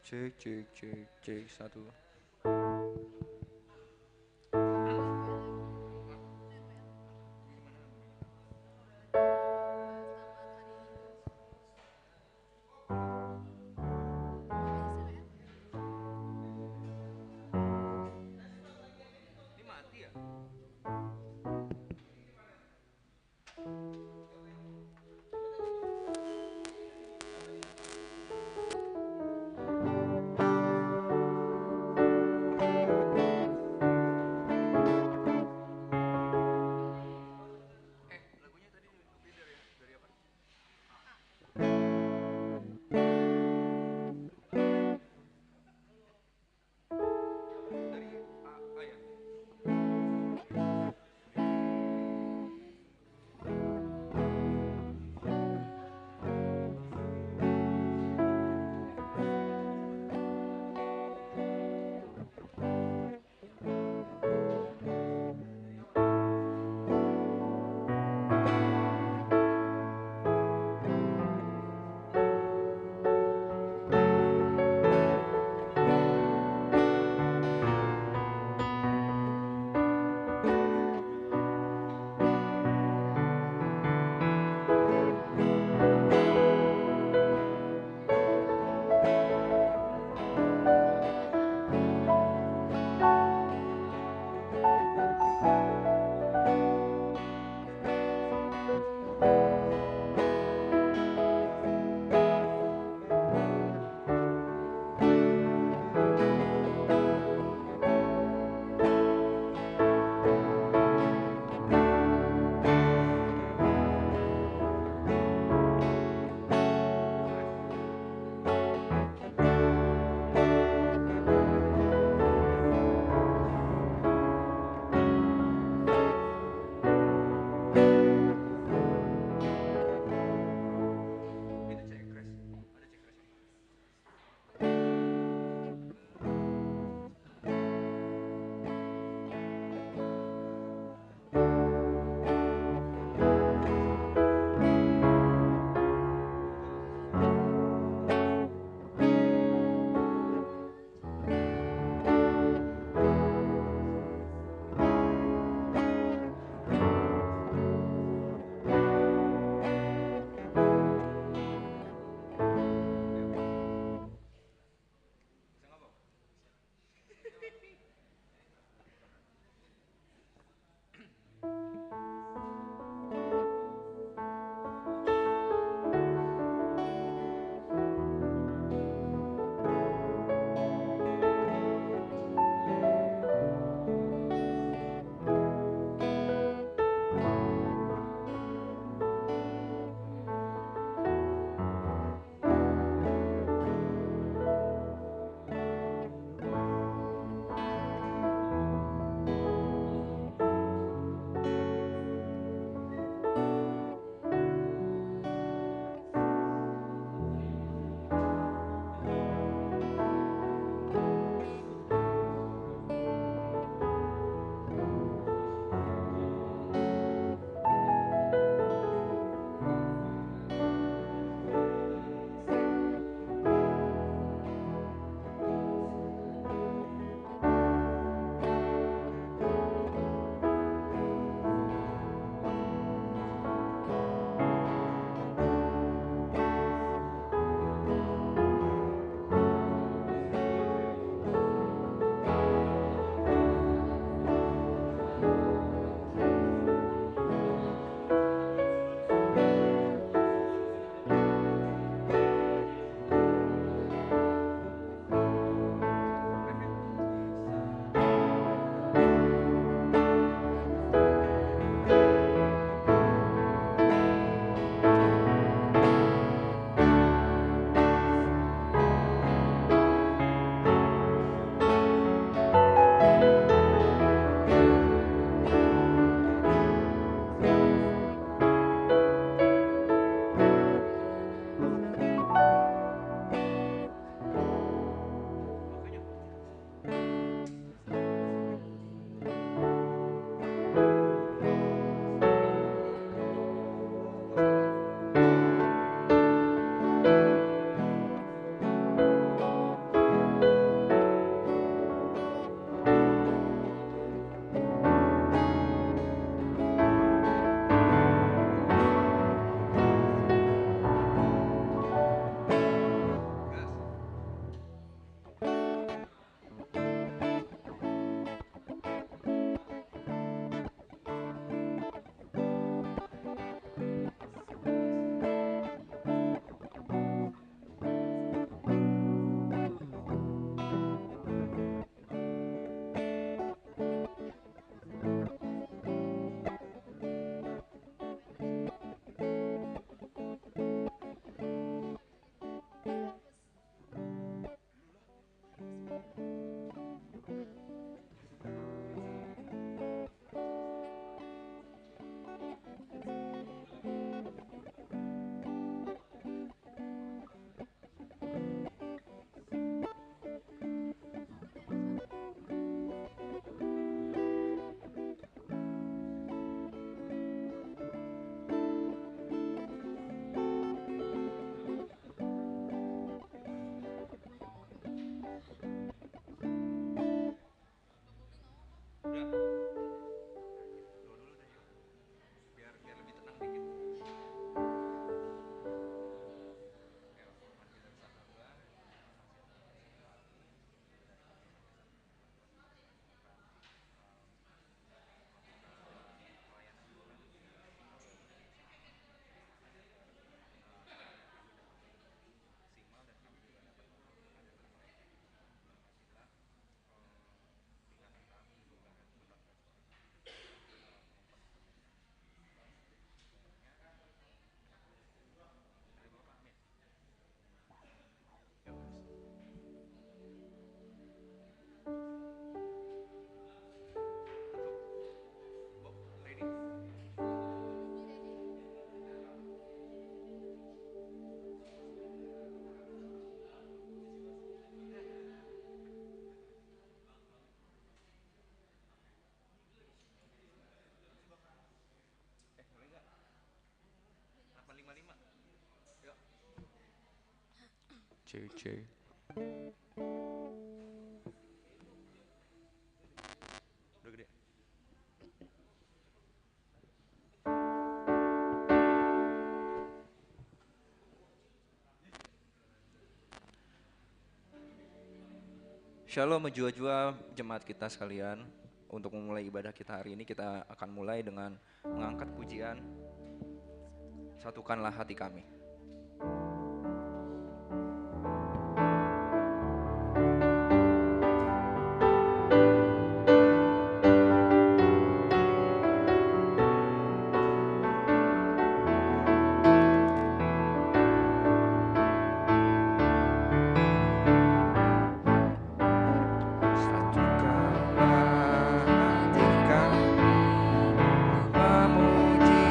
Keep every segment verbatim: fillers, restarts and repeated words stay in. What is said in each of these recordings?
Cek, cek, cek, cek, satu. C, C. Udah gede. Shalom, mejuah-juah jemaat kita sekalian. Untuk memulai ibadah kita hari ini, kita akan mulai dengan mengangkat pujian, "Satukanlah Hati Kami". Satukanlah hati kami memuji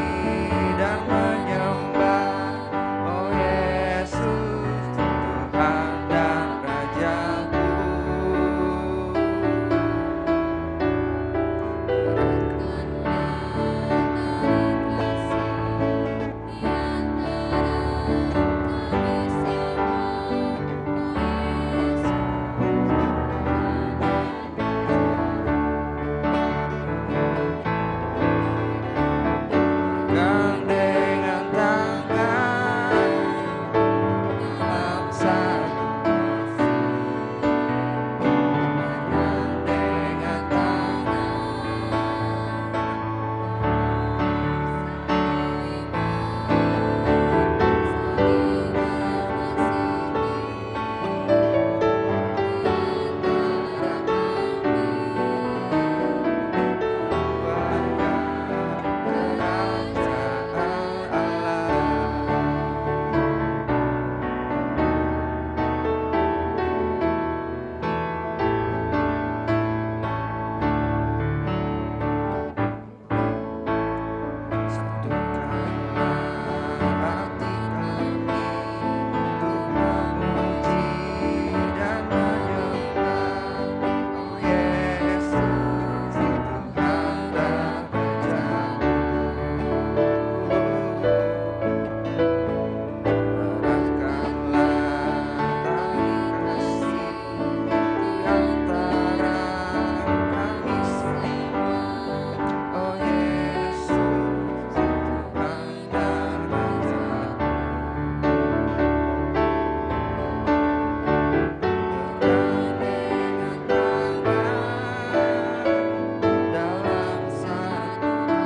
dan menyembah, oh Yesus, Tuhan dan Rajaku. Pegang dengan tangan dalam satu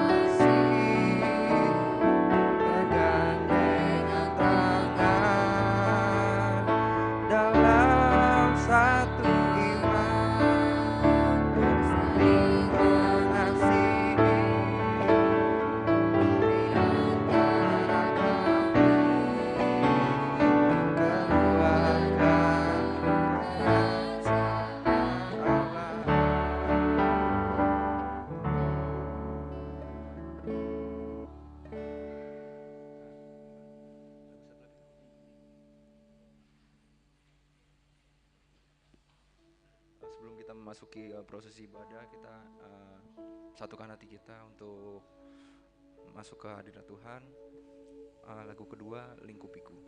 kasih. Pegang dengan tangan. Dalam satu iman dan saling mengasihi di antara kami, keluarga kerajaan Allah. Sebelum kita memasuki, eh, proses ibadah, kita, eh, satukan hati kita untuk masuk ke hadirat Tuhan. Eh, lagu kedua, Lingkupiku.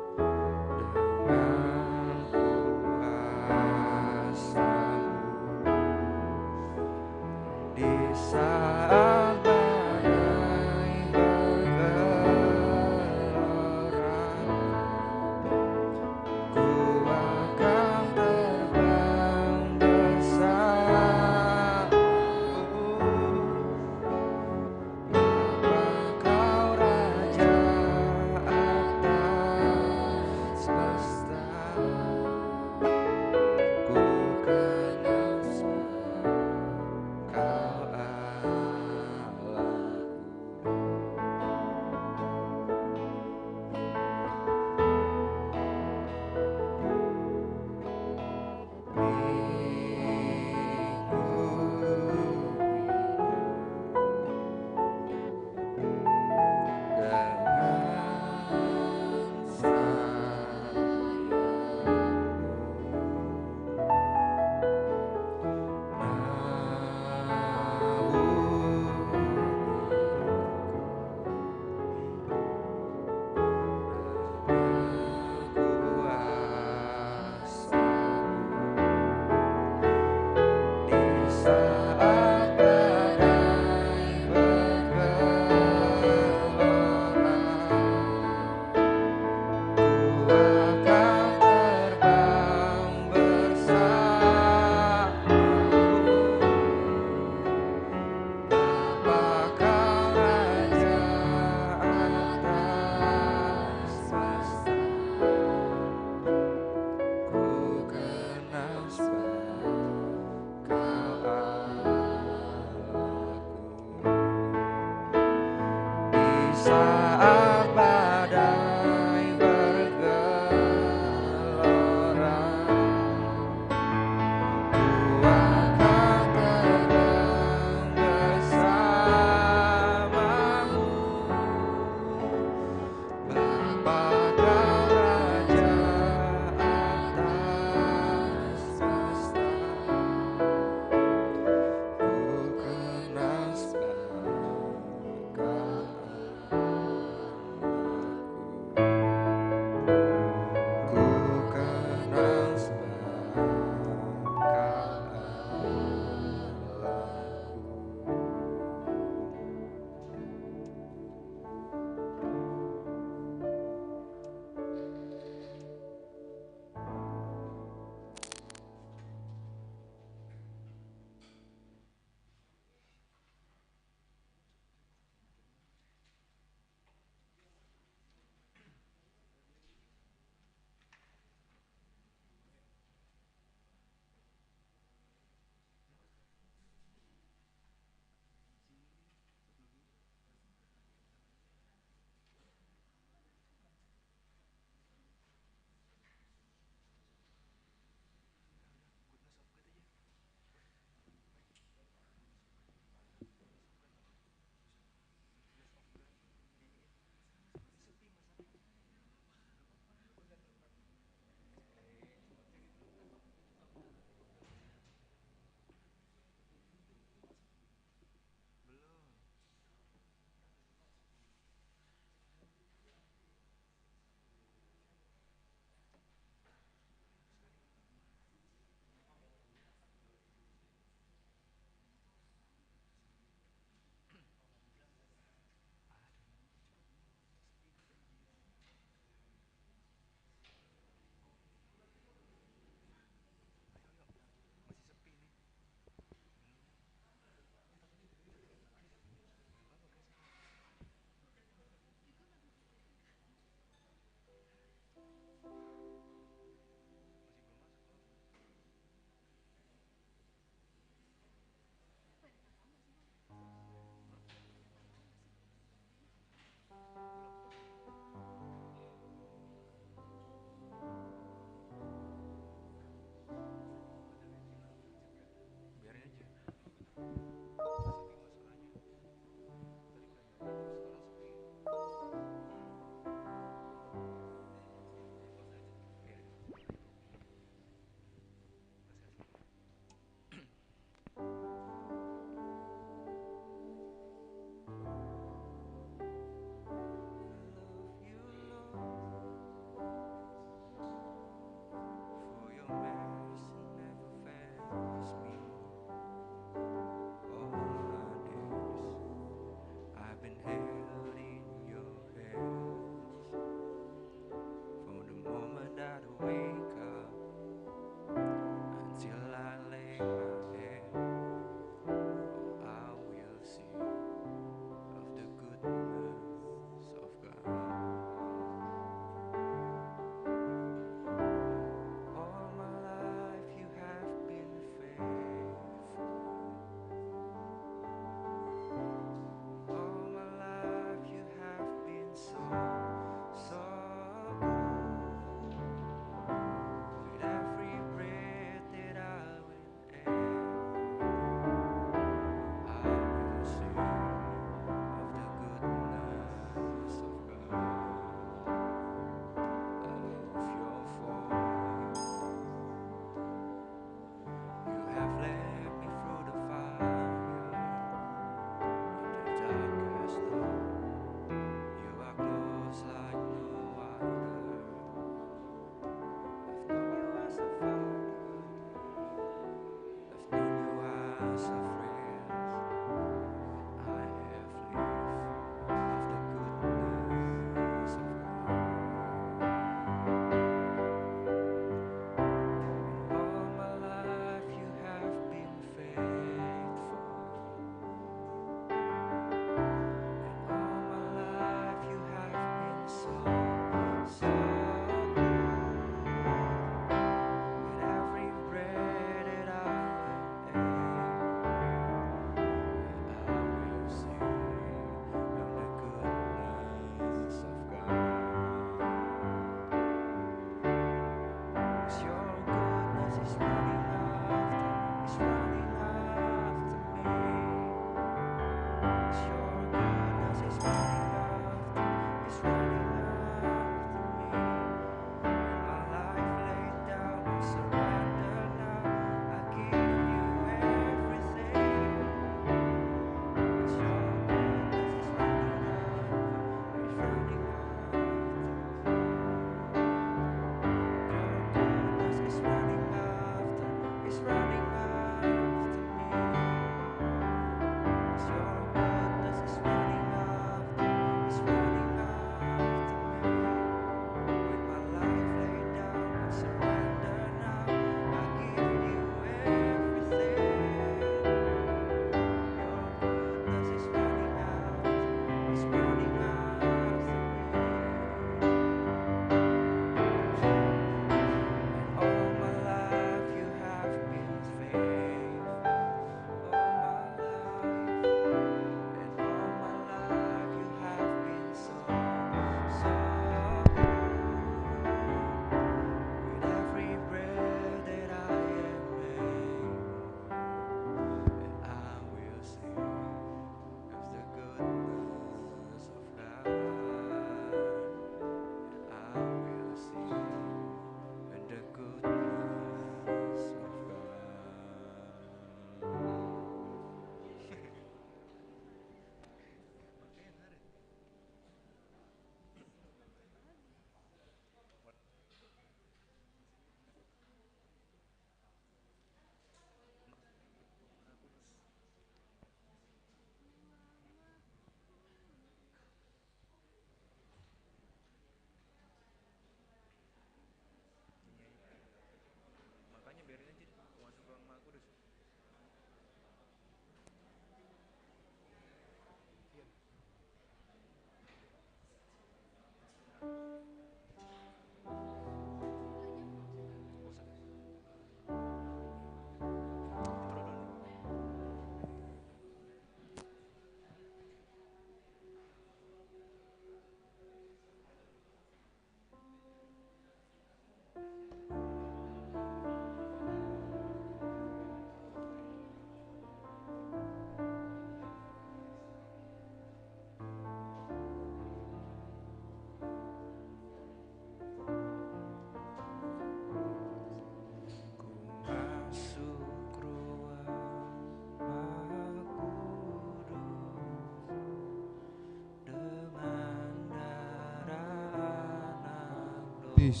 Ku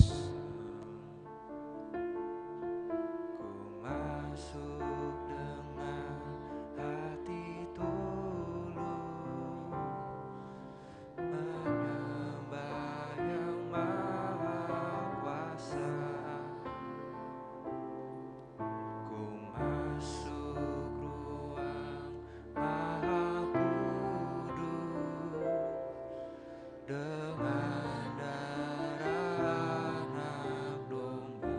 masuk dengan hati tulus, menyembah Yang Maha Kuasa. Ku masuk ruang Maha Kudus dengan darah Anak Domba.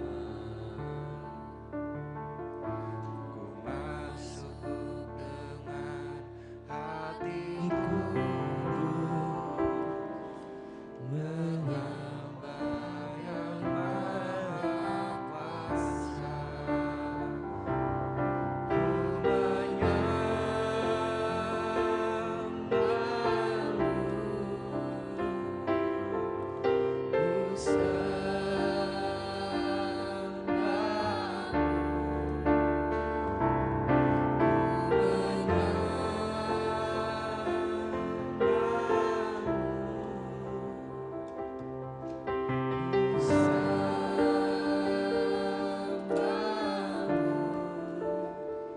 Ku masuk dengan hati kudus, menyembah Yang Maha Kuasa. Ku menyembah Ku sembah, ku menyembah, ku sembah.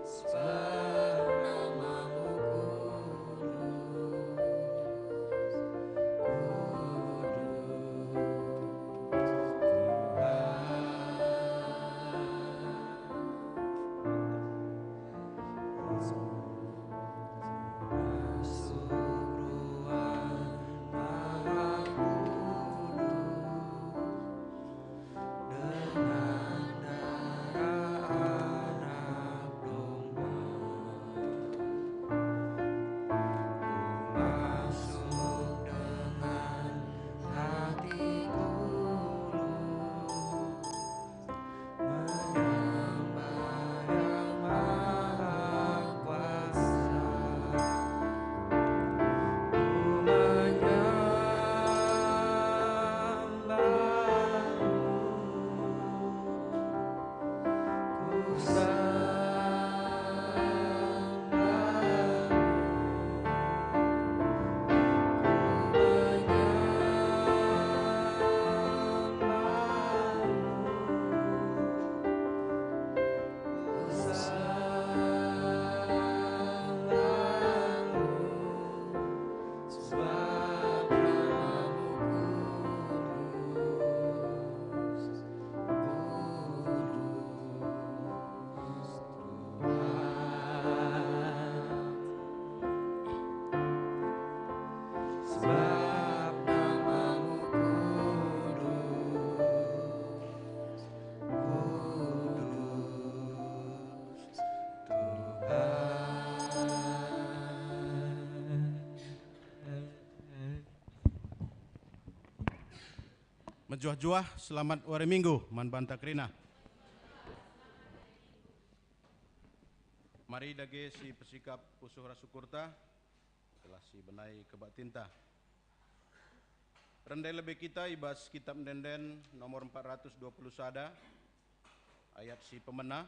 Sebab namamu kudus, kudus Tuhan. Masuk ruang Maha Kudus. Dengan darah Anak Domba, ku masuk dengan hati tulus, menyembah Yang Maha Kuasa. Ku menyembah Ku sembah, ku menyembah, ku sembah. Sebab namamu kudus, kudus Tuhan. Sebab namamu kudus, kudus Tuhan. Mejuah-juah, selamat wari Minggu man banta kerina. Mari dage si pesikap pusuh ras ukurta, gelah si benai kebaktinta. Rende lebe kita i bas Kitab Ende-enden nomor empat ratus dua puluh sada, ayat si pemena.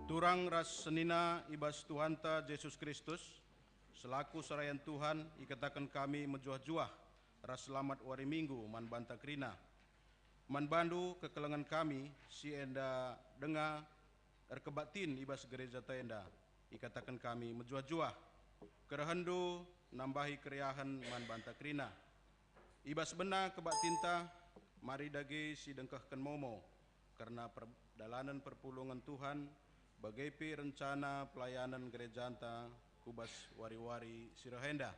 Turang ras senina i bas Tuhanta Jesus Kristus, selaku serayan Tuhan, ikataken kami mejuah-juah ras selamat wari Minggu man banta kerina. Man bandu kekelengen kami si enda denga erkebaktin i bas gerejata enda, ikataken kami mejuah-juah. Kerehenndu nambahi keriahen man banta kerina. I bas bena kebaktinta, mari dage si dengkehken momo kerna per-, dalanen perpulungen Tuhan, bage pe rencana pelayanen gerejanta ku bas wari-wari si reh enda.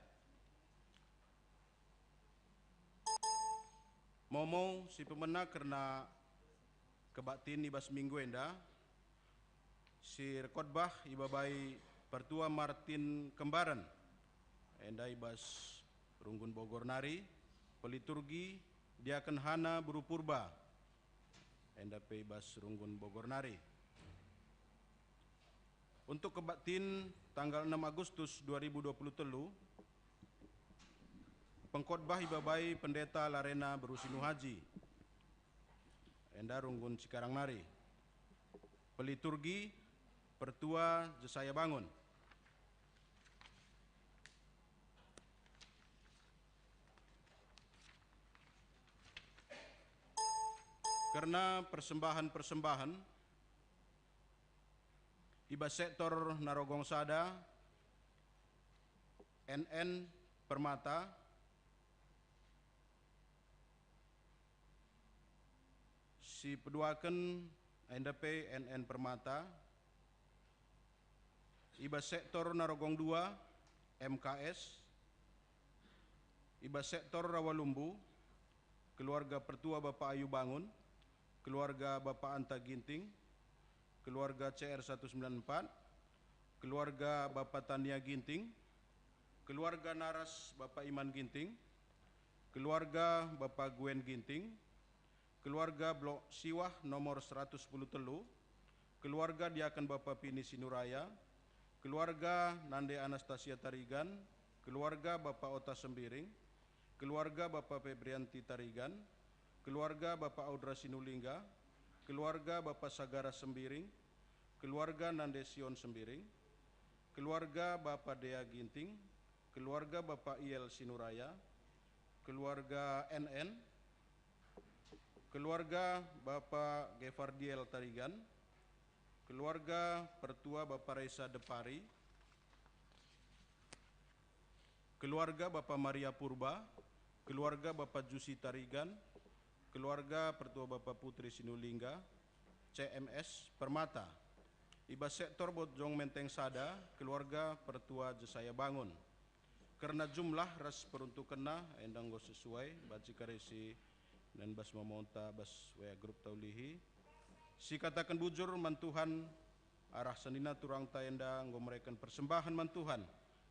Momo si pemena kerna kebaktin i bas minggu enda, si erkhotbah ibabai Pertua Martin Kembaren, enda i bas Runggun Bogor nari, peliturgi Diaken Hana Beru Purba, enda pe i bas Runggun Bogor nari. Untuk kebaktin tanggal enam Agustus dua ribu dua puluh telu, pengkhotbah ibabai Pendeta Larena Beru Sinuhaji, enda Runggun Cikarang nari. Peliturgi, Pertua Jesaya Bangun. Kerna persembahan-persembahan, i bas sektor Narogong sada, N N Permata, si peduaken enda pe N N Permata, i bas sektor Narogong dua, M K S, i bas sektor Rawalumbu, keluarga Pertua Bapa Ayu Bangun, keluarga Bapa Anta Ginting, keluarga C R satu sembilan empat, keluarga Bapa Tania Ginting, keluarga Naras Bapa Iman Ginting, keluarga Bapa Gwen Ginting, keluarga Blok Siwah nomor seratus sepuluh telu, keluarga Diaken Bapa Pini Sinuraya, keluarga Nande Anastasia Tarigan, keluarga Bapa Ota Sembiring, keluarga Bapa Febrianti Tarigan, keluarga Bapa Audra Sinulingga, keluarga Bapa Sagara Sembiring, keluarga Nande Sion Sembiring, keluarga Bapa Dea Ginting, keluarga Bapa Iel Sinuraya, keluarga N N, keluarga Bapa Gevardiel Tarigan, keluarga Pertua Bapa Resa Depari, keluarga Bapa Maria Purba, keluarga Bapa Jusi Tarigan, keluarga Pertua Bapa Putri Sinulingga, C M S Permata. I bas sektor Bojong Menteng sada, keluarga Pertua Jesaya Bangun. Kerna jumlah ras peruntukenna enda enggo sesuai banci kari si nen bas momonta bas W A grup taulihi. Sikataken bujur man Tuhan, arah senina turangta enda enggo mereken persembahen man Tuhan,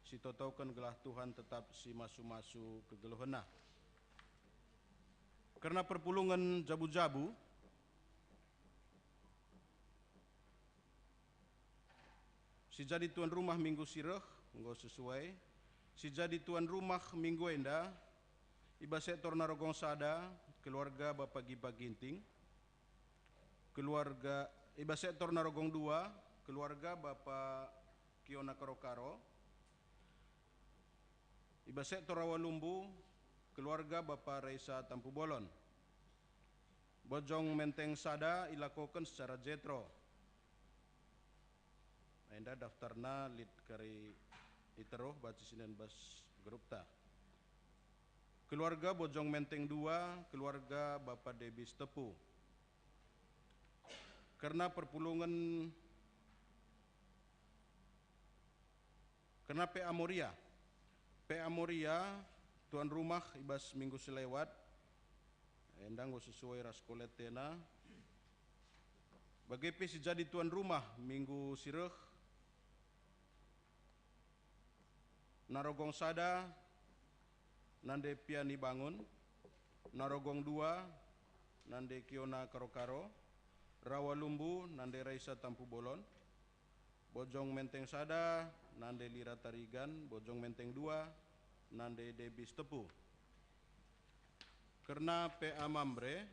sitotoken gelah Tuhan tetap simasu-masu kegeluhenna. Kerna perpulungen jabu-jabu, si jadi tuan rumah minggu si reh enggo sesuai. Si jadi tuan rumah minggu enda, i bas sektor Narogong sada, keluarga Bapa Gipa Ginting, keluarga, i bas sektor Narogong dua, keluarga Bapa Kiona Karo-Karo, i bas sektor Rawalumbu, keluarga Bapa Resa Tampubolon. Bojong Menteng sada ilakoken secara jetro. Enda daftarna lit kari i teruh banci si nen bas grupta. Keluarga Bojong Menteng dua, keluarga Bapa Debi Sitepu. Kerna perpulungen, kerna P A Moria. P A Moria, tuan rumah i bas minggu si lewat, enda enggo sesuai ras koletena. Bage pe si jadi tuan rumah minggu si reh, Narogong sada, Nande Piani Bangun, Narogong dua, Nande Kiona Karo-Karo, Rawalumbu, Nande Raisa Tampubolon, Bojong Menteng sada, Nande Lira Tarigan, Bojong Menteng dua, Nande Debi Sitepu. Kerna P A Mamre,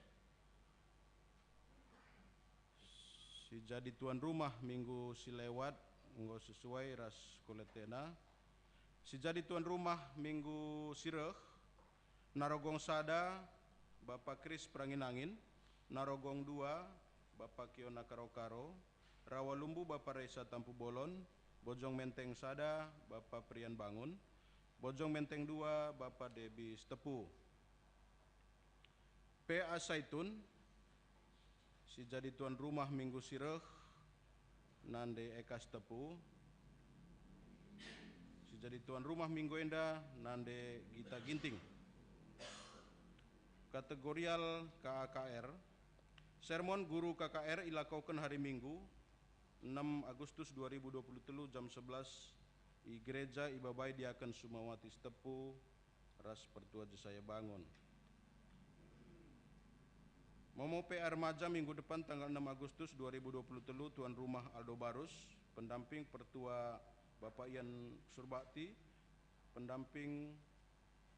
si jadi tuan rumah minggu si lewat enggo sesuai ras koletena. Si jadi tuan rumah minggu si reh, Narogong sada, Bapa Kris Perangin-angin, Narogong dua, Bapa Kiona Karo-Karo, Rawalumbu Bapa Resa Tampubolon, Bojong Menteng sada, Bapa Prian Bangun, Bojong Menteng dua, Bapa Debi Sitepu. P A Saitun, Si jadi tuan rumah minggu si reh, nande Eka Sitepu. Si jadi tuan rumah minggu enda, nande Gita Ginting. Kategorial K A K R. Sermon guru K K R ilakoken hari Minggu, enem Agustus dua ribu dua puluh telu, jam sebelas, i gereja ibabai Diaken Sumawati Sitepu ras Pertua Jesaya Bangun. Momo P A Remaja minggu depan tanggal enam Agustus dua ribu dua puluh telu, tuan rumah Aldo Barus, pendamping Pertua Bapak Ian Surbakti, pendamping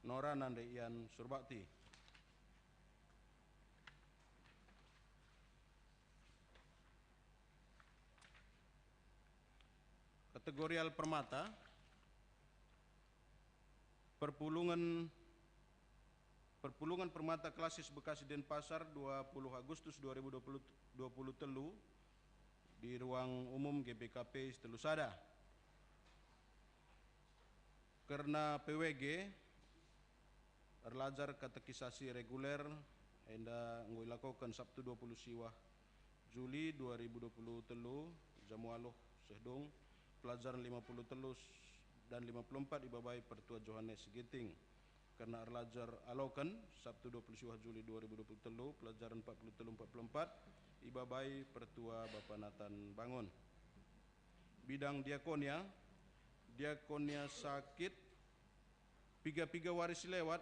Nora nande Ian Surbakti. Kategorial Permata, perpulungen, perpulungen Permata Klasis Bekasi Denpasar, dua puluh Agustus dua ribu dua puluh, dua puluh telu, di ruang umum G B K P Sitelusada. Kerna P W G, erlajar katekisasi reguler, enda enggo ilakoken Sabtu dua puluh siwah Juli dua ribu dua puluh telu, jam waluh seh dung, pelajaran lima puluh telu dan lima puluh empat ibabai Pertua Johanes Ginting. Kerna erlajar aloken, Sabtu dua puluh siwah Juli dua ribu dua puluh telu, pelajaran empat puluh telu empat puluh empat, ibabai Pertua Bapa Nathan Bangun. Bidang diakonia, diakonia sakit, piga-piga wari si lewat,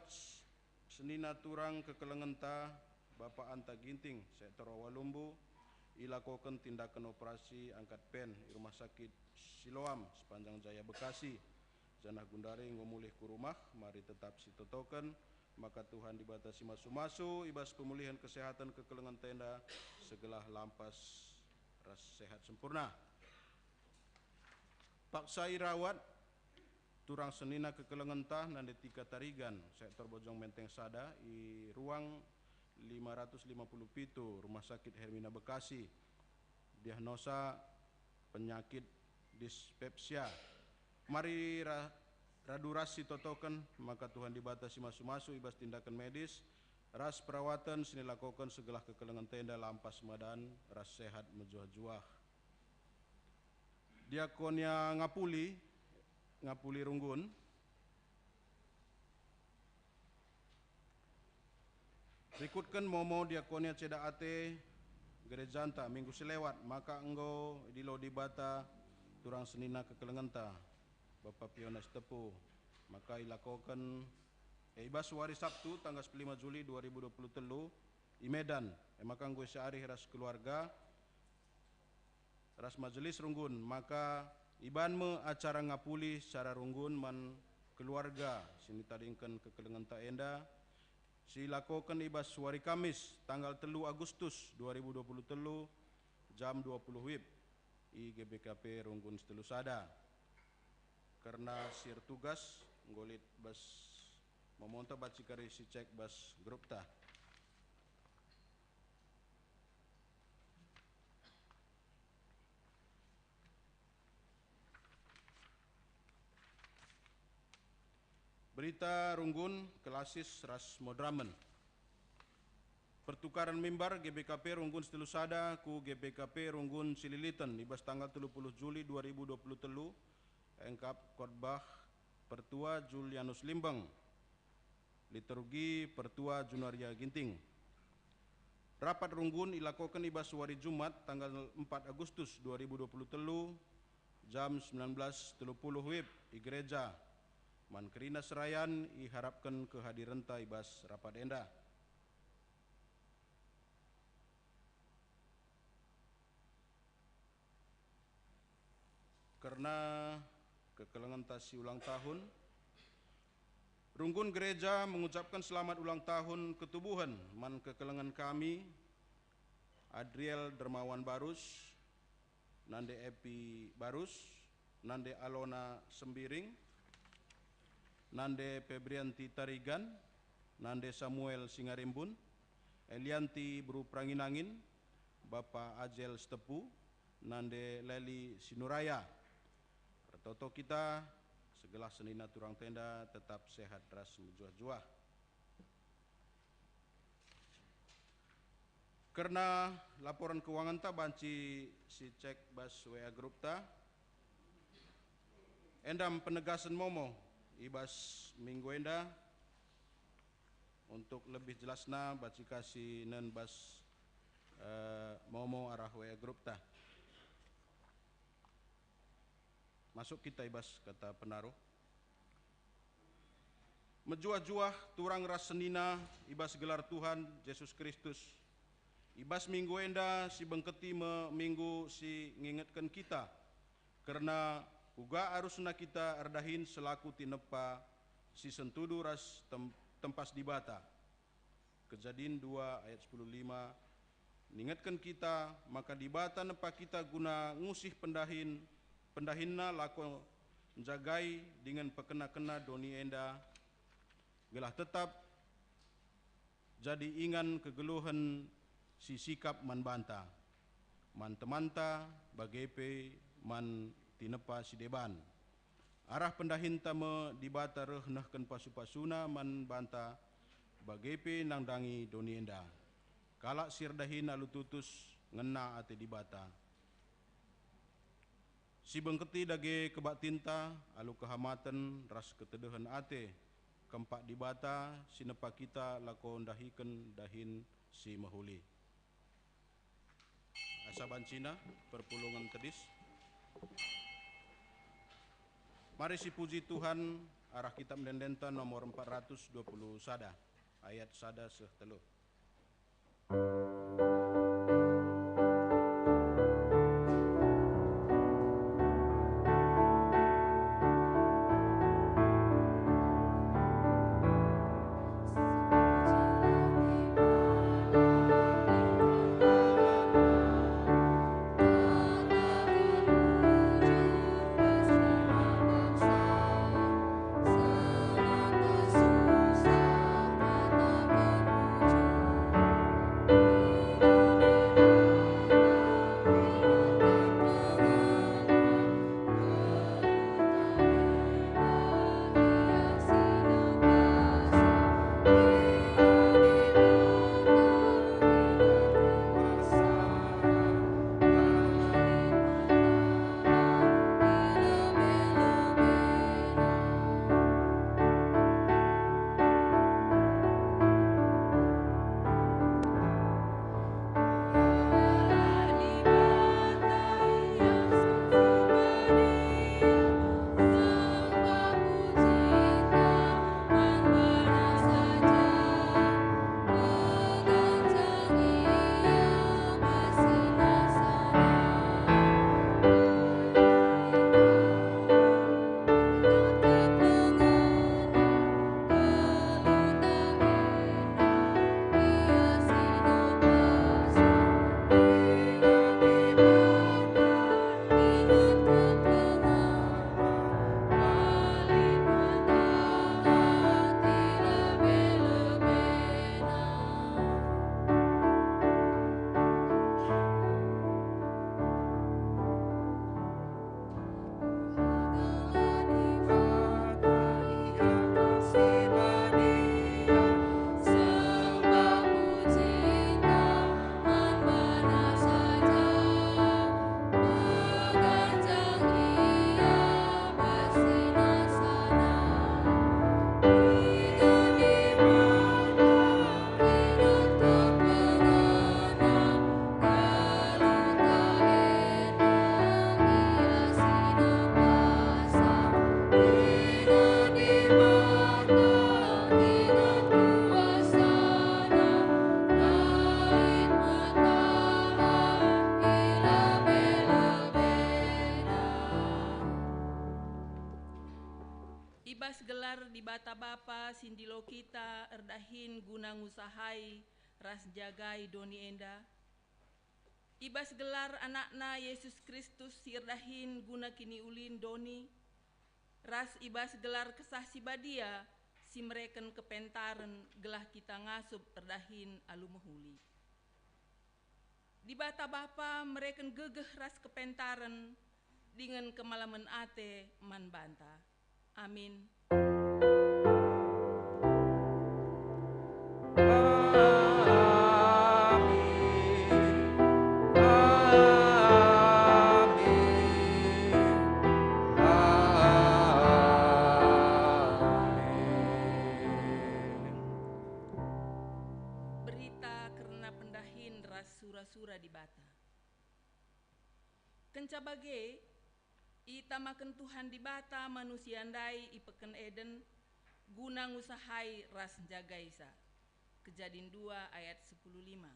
senina turang kekelengenta Bapa Anta Ginting, sektor Awalumbu, ilakoken tindaken operasi angkat pen i Rumah Sakit Siloam, Sepanjang Jaya, Bekasi, janah gundari enggo mulih ku rumah. Mari tetap sitotoken maka Tuhan Dibata si masu-masu i bas pemulihen kesehatan kekelengenta enda segelah lampas ras sehat sempurna. Paksa irawat turang senina kekelengenta nande Tika Tarigan, sektor Bojong Menteng sada, i ruang lima ratus lima puluh pitu, Rumah Sakit Hermina Bekasi, diagnosa penyakit dispepsia. Mari ra-, radu ras sitotoken maka Tuhan Dibata si masu-masu i bas tindaken medis ras perawaten si nilakoken segelah kekelengenta enda lampas medan ras sehat mejuah-juah. Diakonia Ngapuli, Ngapuli Runggun. Rikutken momo diakonia Ceda Ate gerejanta minggu si lewat, maka enggo idilo Dibata turang senina kekelengenta, Bapa Piona Sitepu, maka ilakoken, e, i bas wari Sabtu, tanggal sepuluh lima Juli dua ribu dua puluh telu, i Medan, e maka enggo ise arih ras keluarga, ras majelis runggun, maka iban me acara ngapuli secara runggun man keluarga si nitadingken kekelengenta enda, si ilakoken i bas wari Kamis, tanggal telu Agustus dua ribu dua puluh telu, jam dua puluh wib, i G B K P Runggun Sitelusada. Kerna si ertugas enggo lit bas momonta banci kari sicek bas grupta. Berita runggun, klasis ras moderamen. Pertukaran mimbar G B K P Runggun Sitelusada ku G B K P Runggun Cililiten i bas tanggal telu puluh Juli dua ribu dua puluh telu, engkap khotbah Pertua Julianus Limbeng, liturgi Pertua Junaria Ginting. Rapat runggun ilakoken i bas wari Jumat, tanggal empat Agustus dua ribu dua puluh telu, jam sembilan belas telu puluh wib, i gereja. Man kerina serayan iharapken kehadirenta i bas rapat enda. Kerna kekelengenta si ulang tahun, runggun gereja mengucapken selamat ulang tahun ketubuhen man kekelengen kami, Adriel Dermawan Barus, nande Epi Barus, nande Alona Sembiring, nande Febrianti Tarigan, nande Samuel Singarimbun, Elianti Beru Perangin-angin, Bapa Ajel Sitepu, nande Leli Sinuraya. Ertoto kita, segelah senina turangta enda tetap sehat ras mejuah-juah. Kerna laporan keuanganta banci sicek bas W A grupta. Enda penegasen momo i bas minggu enda. Untuk lebih jelasna banci ka sinen bas, eh, momo arah W A grupta. Masuk kita i bas kata penaruh. Mejuah-juah turang ras senina i bas gelar Tuhan Jesus Kristus. I bas minggu enda sibengketi me minggu si ngingetken kita kerna uga arusna kita erdahin selaku tinepa si sentudu ras tem-, tempas Dibata. Kejadin dua ayat sepuluh lima ningetken kita maka Dibata nepa kita guna ngusih pendahin, pendahinNa lako njagai dingen pekena-kena doni enda, gelah tetap jadi ingan kegeluhen si sikap man banta, man temanta, bage pe man tinepa si deban. Arah pendahinta me Dibata reh nehken pasu-pasuNa man banta, bage pe nandangi doni enda. Kalak si erdahin alu tutus ngena ate Dibata. Sibengketi dage kebaktinta alu kehamaten ras ketedehen ate, kempak Dibata si nepa kita lako ndahiken dahin si mehuli. Asa bancina perpulungen tedis. Mari sipuji Tuhan arah kitab ende-endenta nomor empat ratus dua puluh sada, ayat sada seh telu. I bas gelar Dibata Bapa si ndilo kita erdahin guna ngusahai ras njagai doni enda, i bas gelar AnakNa Jesus Kristus si erdahin guna kiniulin doni, ras i bas gelar Kesah Si Badia si mereken kepentaren gelah kita ngasup erdahin alu mehuli. Dibata Bapa mereken gegeh ras kepentaren dingen kemalemen ate man banta. Amin. Kenca bage, itamaken Tuhan Dibata manusia ndai i peken Eden guna ngusahai ras njagaisa. Kejadin dua ayat sepuluh lima.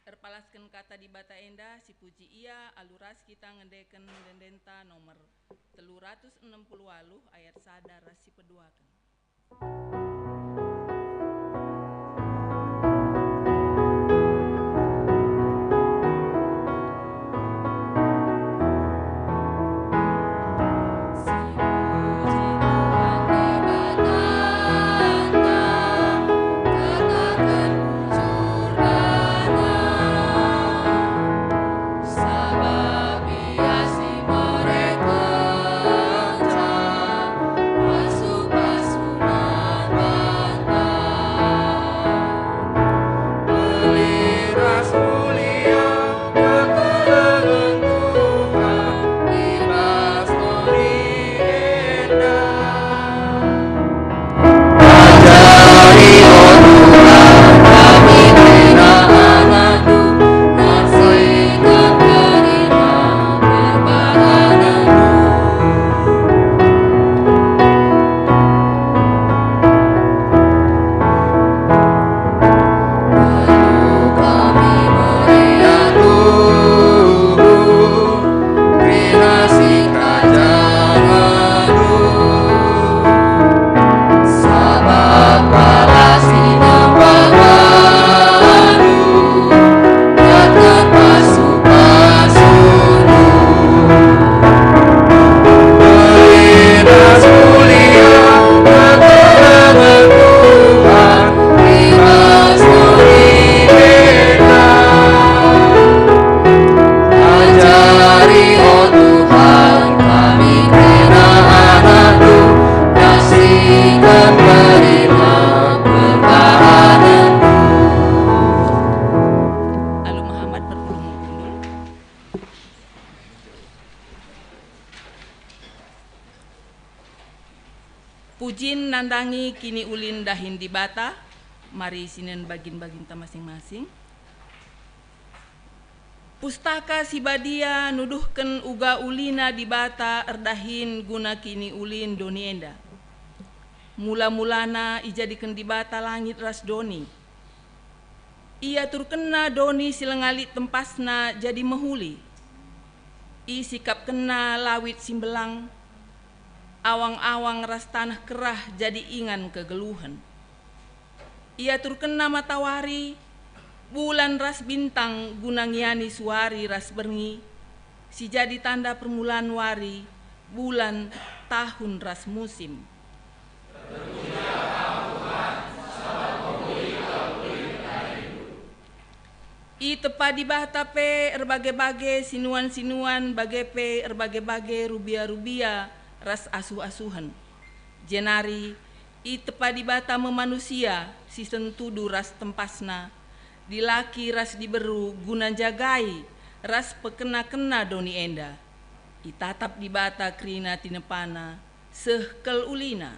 Erpalasken kata Dibata enda, sipuji Ia alu ras kita ngendeken ende-endenta nomor telu ratus enem puluh waluh ayat sada ras sipeduaken. Sabap Ia si mereken pasu-pasu man banta. Beli ras mulia kekelengen Tuhan i bas doni enda. Ajari, o Tuhan, kami kerina anakNdu, naksikan kerina perbahanenNdu. Alu kami meriah Tuhan, kerina sikerajangenNdu. Sabap kalak si nembahndu datken pasu-pasuNdu. Berilah mulia kekelengen Tuhan i bas doni enda. Ajari, o Tuhan, kami kerina anakNdu, naksikan kerina perbahanenNdu. Alu mehamat perpulungen kundul. Pujin nandangi kiniulin dahin Dibata, mari sinen bagin-baginta masing-masing. Pustaka Si Badia nuduhken uga ulina Dibata erdahin guna kiniulin doni enda. Mula-mulana ijadiken Dibata langit ras doni. IaturkenNa doni si langa lit tempasna jadi mehuli. IsikapkenNa lawit si mbelang, awang-awang ras taneh kerah jadi ingan kegeluhen. IaturkenNa matawari, bulan ras bintang guna ngiani suari ras berngi, si jadi tanda permulaan wari, bulan, tahun ras musim. Itepa Dibata pe erbage-bage sinuan-sinuan, bage pe erbage-bage rubia-rubia ras asuh-asuhen. Jenari itepa Dibata me manusia si sentudu ras tempasna, dilaki ras diberu guna njagai ras pekena-kena doni enda. Itatap Dibata kerina tinepana, seh kal ulina.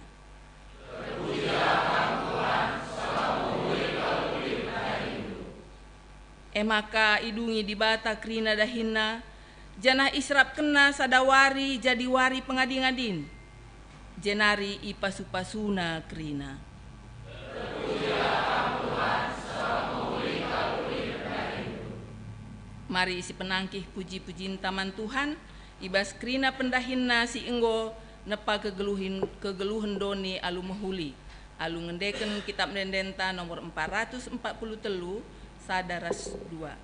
E maka idungi Dibata kerina dahinna, janah iserapkenNa sada wari jadi wari pengadi-ngadin, jenari ipasu-pasuNa kerina. Mari sipenangkih puji-pujinta man Tuhan, i bas kerina pendahinNa si enggo nepa kegeluhin, kegeluhen doni alu mehuli, alu ngendeken Kitap Ende-endenta nomor empat ratus empat puluh telu, sada ras dua.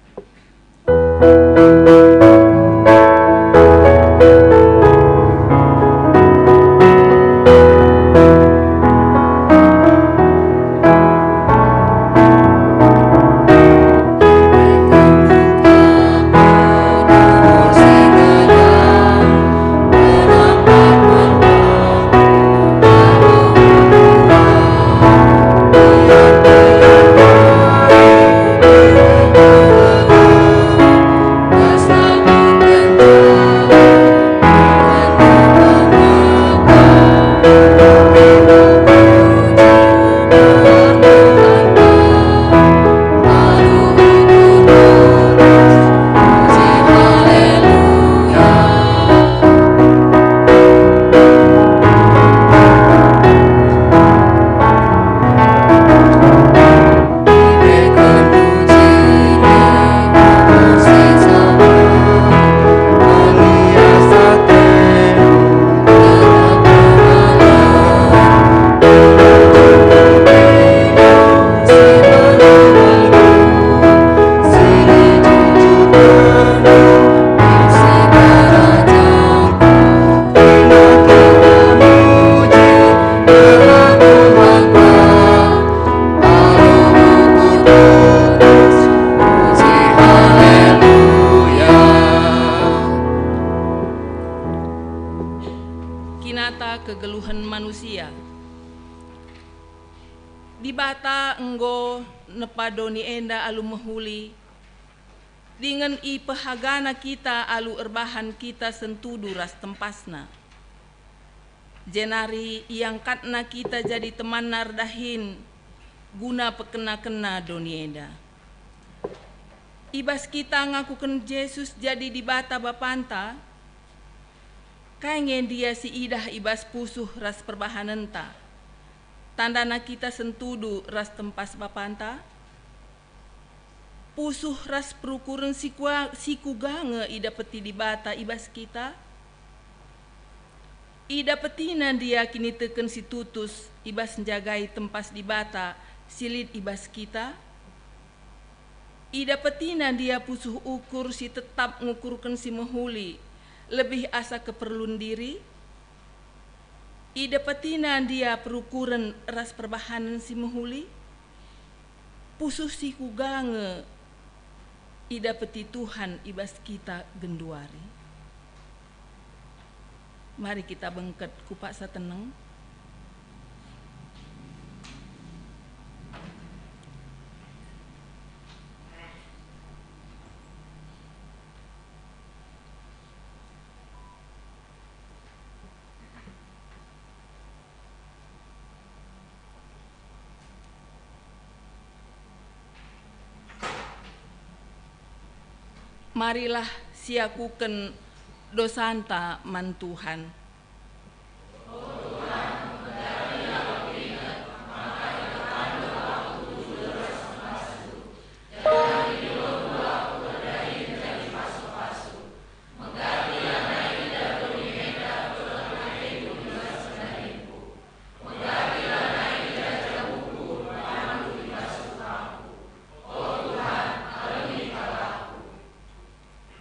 kegeluhen manusia. Dibata enggo nepa doni enda alu mehuli, dingen ipehagana kita alu erbahan kita sentudu ras tempasNa. Jenari iangkatNa kita jadi temanNa erdahin guna pekena-kena doni enda. I bas kita ngakuken Jesus jadi Dibata Bapanta, kai nge ndia si idah i bas pusuh ras perbahanenta? Tandana kita sentudu ras tempas Bapanta? Pusuh ras perukuren si kua-, si kuga nge idapeti Dibata i bas kita? IdapetiNa ndia kiniteken si tutus i bas njagai tempas Dibata si lit i bas kita? IdapetiNa ndia pusuh ukur si tetap ngukurken si mehuli, lebih asa keperlun diri? IdapetiNa ndia perukuren ras perbahanen si mehuli? Pusuh si kuga nge idapeti Tuhan i bas kita genduari? Mari kita bengket ku paksa teneng. Marilah siakuken dosanta man Tuhan.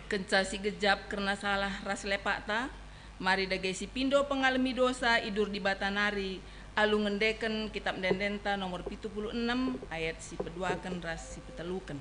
Kenca sigejap kerna salah ras lepakta, mari dage sipindo pengalemi dosa idur Dibata nari, alu ngendeken Kitap Ende-endenta nomor pitu puluh enem ayat si peduaken ras si peteluken.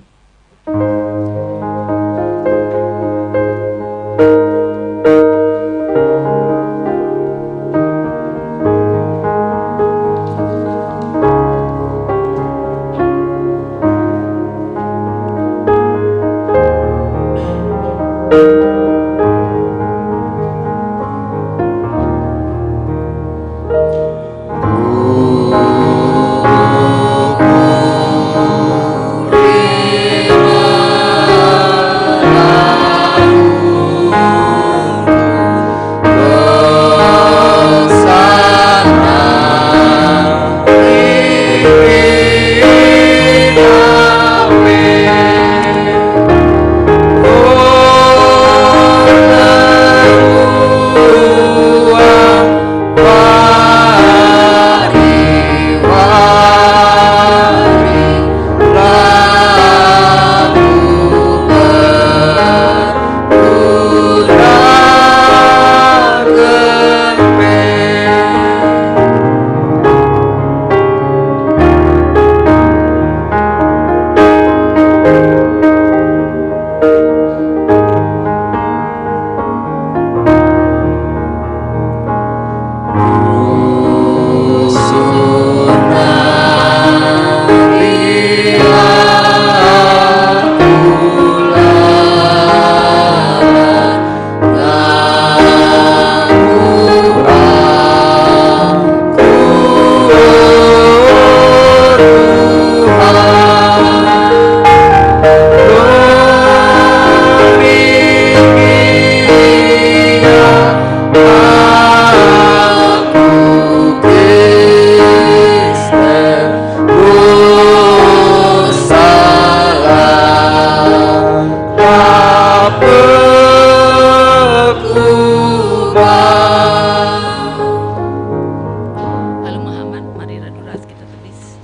Alu mehamat, mari radu ras kita tebis.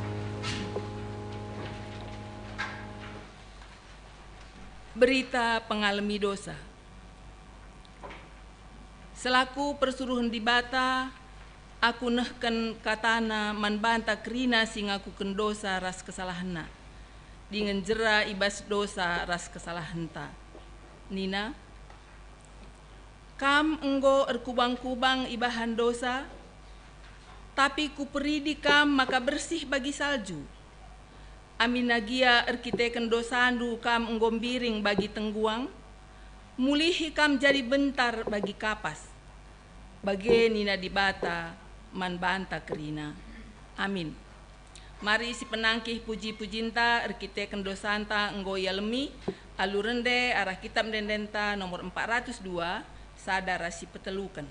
Berita pengalemi dosa. Selaku persuruhen Dibata, aku nehken katana man banta kerina si ngakuken dosa ras kesalahenna, dingen jera i bas dosa ras kesalahenta. Nina, "Kam enggo erkubang-kubang ibahan dosa, tapi kuperidi kam maka bersih bagi salju. Aminna gia erkiteken dosandu kam enggo mbiring bagi tengguang, mulihi kam jadi bentar bagi kapas. Bage nina Dibata man banta kerina. Amin. Mari sipenangkih puji-pujinta erkiteken dosanta enggo ialemi alu rende arah Kitab Ende-Endenta nomor empat ratus dua, sada ras sipeteluken.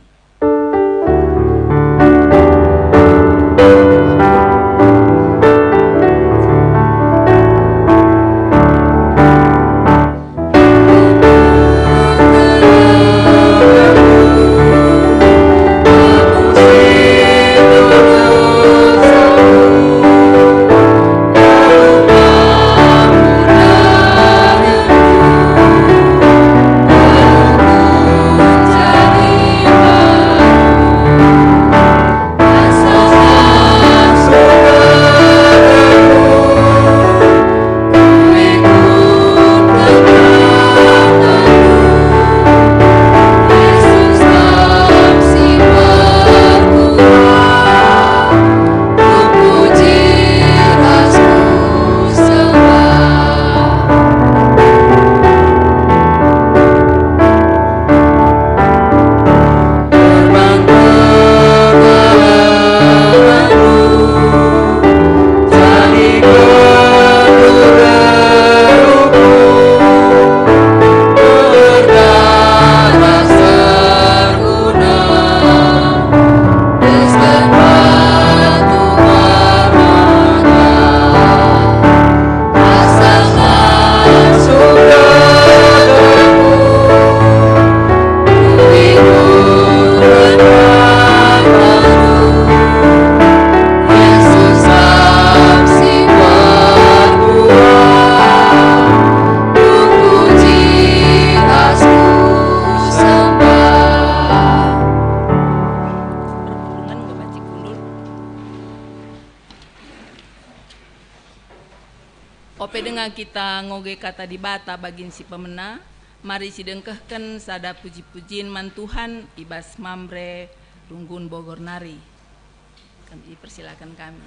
Perpulungen enggo banci kundul. Ope denga kita ngoge kata Dibata bagin si pemena, mari sidengkehken sada puji-pujin man Tuhan i bas Mamre Runggun Bogor nari. Kami, dipersilakan kami.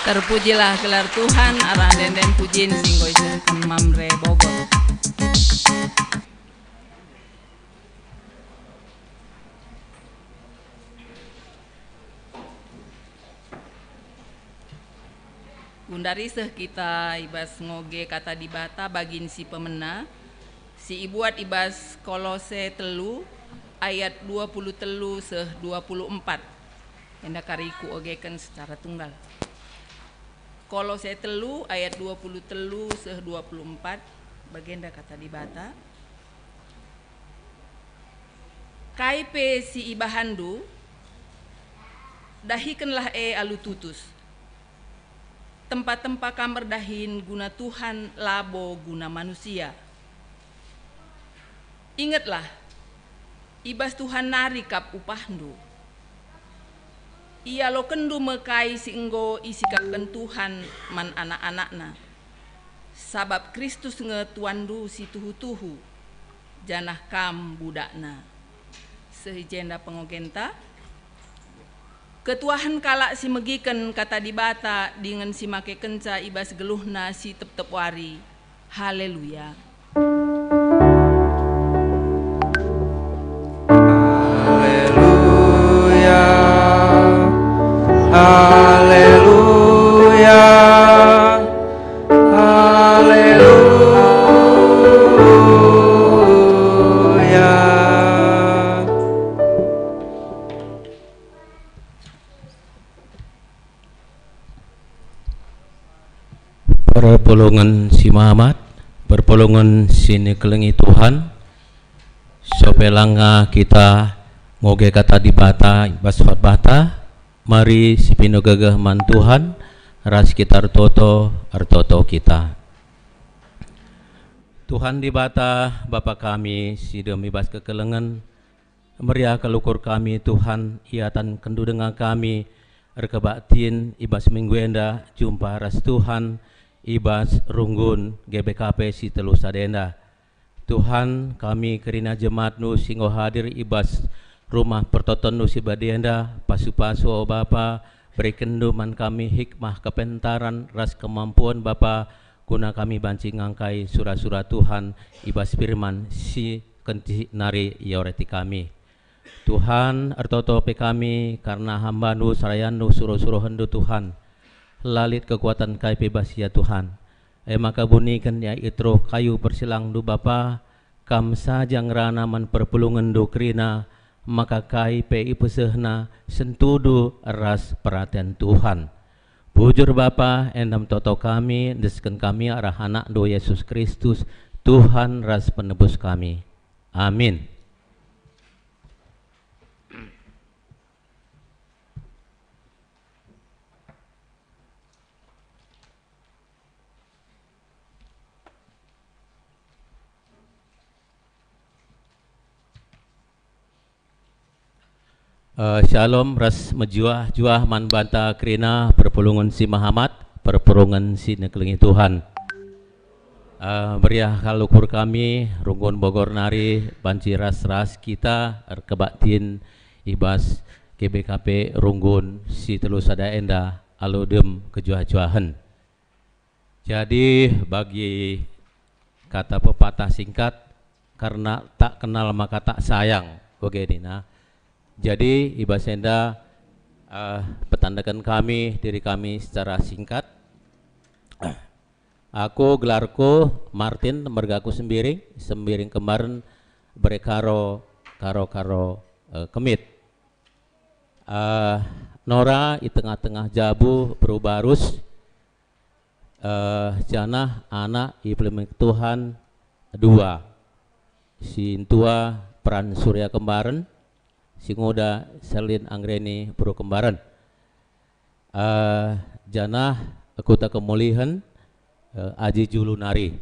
Terpujilah gelar Tuhan, arah ende-enden pujin si enggo isehken Mamre Bogor. Gundari seh kita i bas ngoge Kata Dibata bagin si pemena, si ibuat i bas Kolose telu ayat dua puluh telu seh dua puluh empat. Enda kari kuogeken secara tunggal. Kolose telu ayat dua puluh telu seh dua puluh empat. Bagenda kata Dibata, "Kai pe si ibahanndu, dahikenlah e alu tutus. Tempa-tempa kam erdahin guna Tuhan, labo guna manusia. Ingetlah, i bas Tuhan nari kap upahndu. Ialokenndu me kai si enggo isikapken Tuhan man anak-anakNa. Sabap Kristus nge tuanndu si tuhu-tuhu, janah kam budakNa." Seh i jenda pengogenta. Ketuahen kalak si megiken kata Dibata dingen si makekenca i bas geluhna si tep-tep wari. Haleluya! Haleluya, haleluya, haleluya. Perpulungen si Mahamat, perpulungen si nikelengi Tuhan, sope langa kita ngoge kata Dibata i bas khotbahta, mari sipindohgegeh man Tuhan, ras kita ertoto, ertoto kita. Tuhan Dibata, Bapa kami si dem i bas kekelengen, meriah kal ukur kami, Tuhan, iatankenNdu denga kami erkebaktin i bas minggu enda jumpa ras Tuhan i bas runggun G B K P si telu sada enda. Tuhan, kami kerina jemaatNdu si enggo hadir i bas rumah pertotonNdu si badia enda, pasu-pasu, o Bapa, berekenNdu man kami hikmah, kepentaran, ras kemampuan, Bapa, guna kami banci ngangkai sura-sura Tuhan i bas firman si kentisik nari iorati kami. Tuhan, ertoto pe kami kerna hambaNdu, serayanNdu, suruh-suruhenNdu, Tuhan. La lit kekuatan kai pe bas ia, Tuhan. E maka buniken ia i teruh kayu persilangndu, Bapa, Kam saja ngerana man perpulungenNdu kerina, maka kai pe ipesehna sentudu ras peraten Tuhan. Bujur Bapa, enda me toto kami, endesken kami arah AnakNdu, Yesus Kristus, Tuhan ras Penebus kami. Amin. Eh, Shalom ras mejuah-juah man banta kerina perpulungen si mehamat, perpulungen si nikelengi Tuhan. Eh, meriah kal ukur kami, runggun Bogor nari, banci ras-ras kita erkebaktin i bas G B K P runggun si telu sada enda alu dem kejuah-juahen. Jadi, bagi kata pepatah singkat, "Karena tak kenal maka tak sayang," bage nina. Jadi, i bas enda, eh, petandaken kami diri kami secara singkat. Aku gelarku Martin, mergaku Sembiring, Sembiring Kembaren, bere Karo, Karo, Karo, eh, Kemit. Eh, Nora i tengah-tengah jabu beru barus, eh, janah anak ipeleng Tuhan dua. Si ntua Pran Surya Kembaren, si nguda Selin Anggreni beru Kembaren. Eh, janah kuta kemulihen, eh, Aji Julu nari.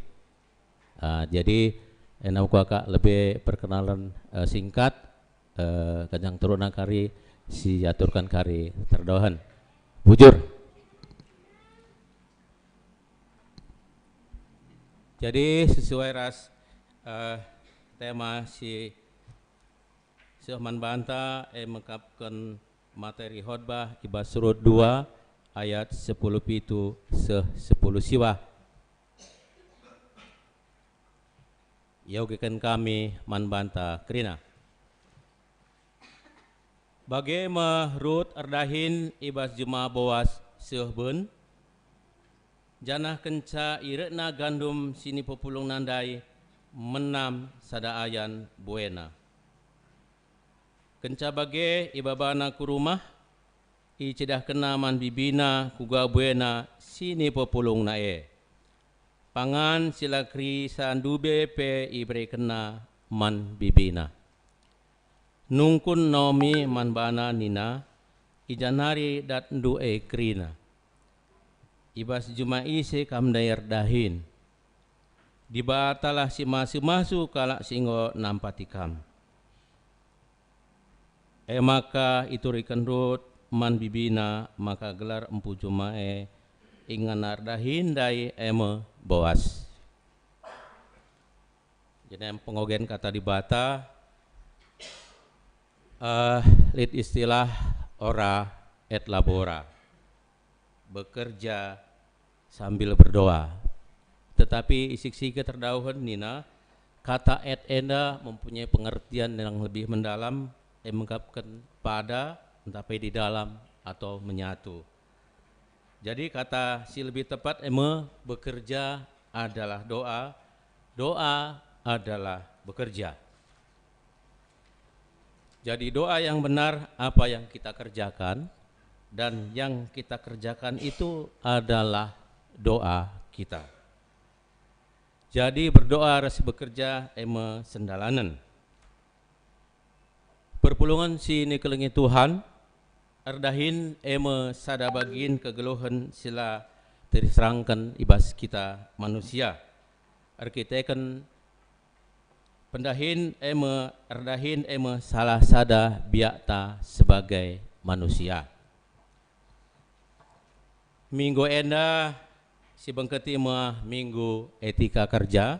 Ah, jadi, enda me kuakap lebe perkenalan, eh, singkat, eh, kenca terukna kari si aturken kari terdohen. Bujur. Jadi, sesuai ras, eh, tema si seh man banta, e mekapken materi khotbah i bas Rut dua ayat sepuluh pitu seh sepuluh siwah. Iogeken kami man banta kerina. Bage me Rut erdahin i bas juma Boas seh ben, janah kenca irekna gandum si nipepulungna ndai, menam sada ayan buena. Kenca bage ibabana ku rumah, icidahkenna man bibina kuga buena si nipepulungna e. pangan si la kerisa ndube pe iberekenna man bibina. Nungkun Naomi man bana nina, "I ja nari datndu e kerina. I bas juma ise kam ndai erdahin? Dibatalah si masu-masu kalak si enggo nampati kam." E maka ituriken Rut man bibina maka gelar empu juma e, inganna erdahin ndai e me Boas. Jadi, em pengogen kata Dibata, eh, lit istilah ora et labora, bekerja sambil berdoa. Tetapi isik-sik terdauhen nina, kata et enda mempunyai pengertian yang lebih mendalam, e mengkapken pada, ntah pe di dalam, atau menyatu. Jadi kata si lebih tepat e me bekerja adalah doa, doa adalah bekerja. Jadi doa yang benar apa yang kita kerjakan, dan yang kita kerjakan itu adalah doa kita. Jadi berdoa ras bekerja e me sendalanen. Perpulungen si nikelengi Tuhan, erdahin e me sada bagin kegeluhen si la terserangken i bas kita manusia. Erkiteken pendahin e me, erdahin e me salah sada biakta sebagai manusia. Minggu enda si bengketi me Minggu Etika Kerja,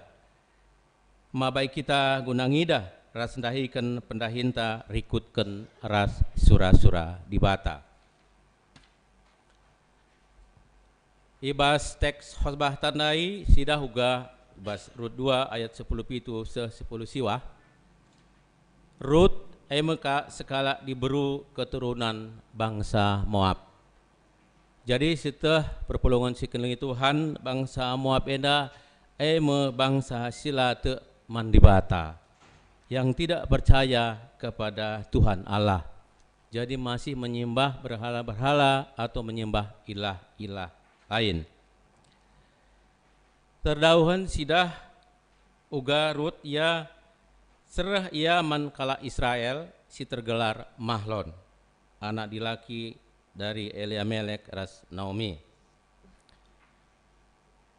mabai kita guna ngidah ras ndahiken pendahinta rikutken ras sura-sura Dibata. I bas teks khotbah tandai sidah uga i bas Rut dua ayat sepuluh pitu seh sepuluh siwah. Rut e me ka sekalak diberu keturunan bangsa Moab. Jadi, sieteh perpulungen si kelengi Tuhan, bangsa Moab enda e me bangsa si la tek man Dibata, yang tidak percaya kepada Tuhan Allah. Jadi, masih menyembah berhala-berhala atau menyembah ilah-ilah lain. Terdauhen sidah uga Rut ia, sereh ia man kalak Israel si tergelar Mahlon, anak dilaki dari Eliamelek ras Naomi.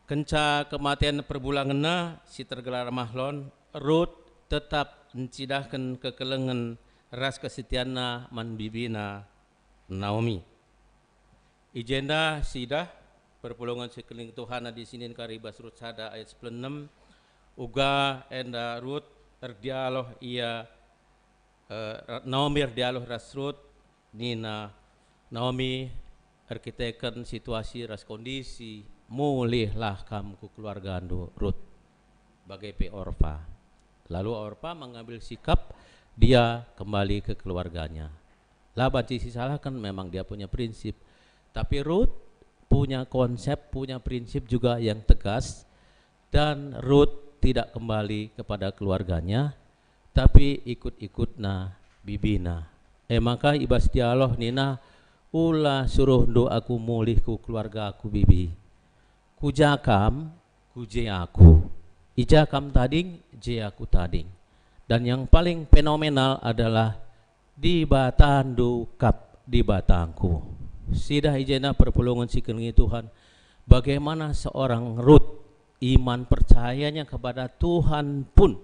Kenca kematen perbulangenna si tergelar Mahlon, Rut tetap ncidahken kekelengen ras kesetianna man bibina Naomi. I jenda sidah perpulungen si kelengi Tuhan adi sinin kari bas Rut sada ayat sepuluh enem, uga enda Rut erdialoh ia, eh, Naomi erdialoh ras Rut, nina Naomi, erkiteken situasi ras kondisi, "Mulihlah kam ku keluargandu, Rut, bage pe Orpa." Lalu Orpa mengambil sikap, dia kembali ke keluarganya. La banci sisalahken, memang dia punya prinsip. Tapi Rut punya konsep, punya prinsip juga yang tegas, dan Rut tidak kembali kepada keluarganya, tapi ikut-ikutna bibina. E maka i bas dialoh nina, "Ula suruhndu aku mulih ku keluargaku, bibi. Ku ja kam, ku je aku. I ja kam tading, je aku tading." Dan yang paling fenomenal adalah, "Dibatandu kap Dibatangku." Sidah i jenda perpulungen si kelengi Tuhan, bagaimana seorang Rut iman percayanya kepada Tuhan pun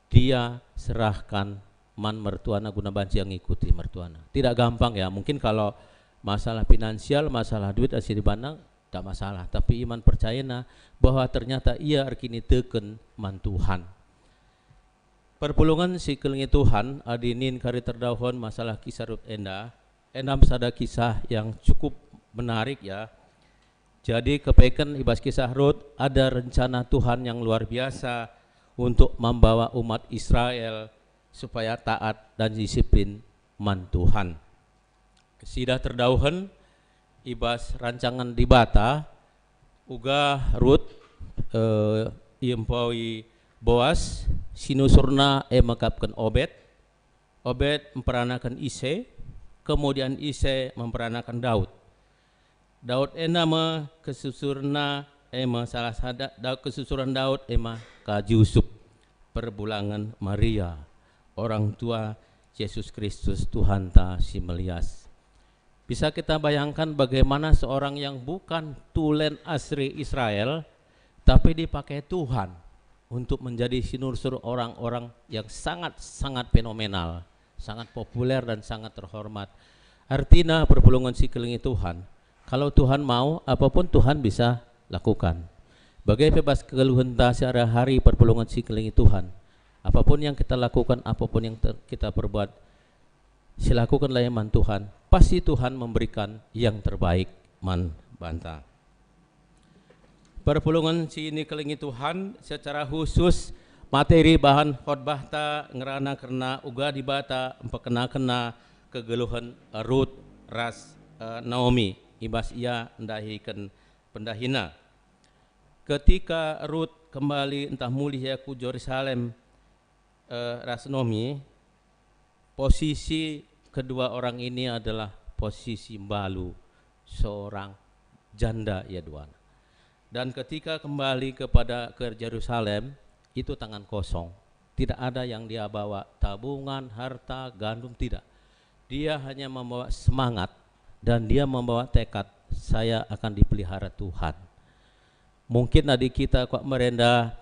dia serahkan man mertuana guna banci ngikuti mertuana. Tidak gampang, ya, mungkin kalau masalah finansial, masalah duit, asa dipandang, tak masalah. Tapi iman percayana bahwa ternyata ia erkiniteken man Tuhan. Perpulungen si kelengi Tuhan, adi nin kari terdauhen masalah kisah Rut enda, enda me sada kisah yang cukup menarik, ya. Jadi, kepeken i bas kisah Rut, ada rencana Tuhan yang luar biasa untuk membawa umat Israel supaya taat dan disiplin man Tuhan. Sidah terdauhen i bas rancangan Dibata, uga Rut, eh, iempoi Boas, sinusurna e mekapken Obed, Obed mperanaken Ise, kemudian Ise memperanaken Daud. Daud enda me kesusurna e me salah sada Daud, kesusuren Daud, e me ka Jusup, perbulangen Maria, orang tua Jesus Kristus Tuhanta si melias. Bisa kita bayangkan bagaimana seorang yang bukan tulen asli Israel, tapi dipakai Tuhan untuk menjadi sinursur orang-orang yang sangat-sangat fenomenal, sangat populer, dan sangat terhormat. Artina, perpulungen si kelengi Tuhan, kalau Tuhan mau, apapun Tuhan bisa lakukan. Bage pe bas kegeluhenta sehari-hari, perpulungen si kelengi Tuhan, apapun yang kita lakukan, apapun yang ter-, kita perbuat, silakukenlah man Tuhan, pasti Tuhan memberikan yang terbaik man banta. Perpulungen si nikelengi Tuhan, secara khusus materi bahan khotbahta ngerana kerna uga Dibata mpekenakenna kegeluhen Rut ras, eh, Naomi, i bas ia ndahiken pendahina. Ketika Rut kembali ntah mulih ia ku Jerusalem, eh, ras Naomi, posisi kedua orang ini adalah posisi mbalu seorang janda ia duana. Dan ketika kembali kepada, ke Jerusalem, itu tangan kosong. Tidak ada yang dia bawa, tabungan, harta, gandum, tidak. Dia hanya membawa semangat dan dia membawa tekad, "Saya akan dipelihara Tuhan." Mungkin adi kita kuak merenda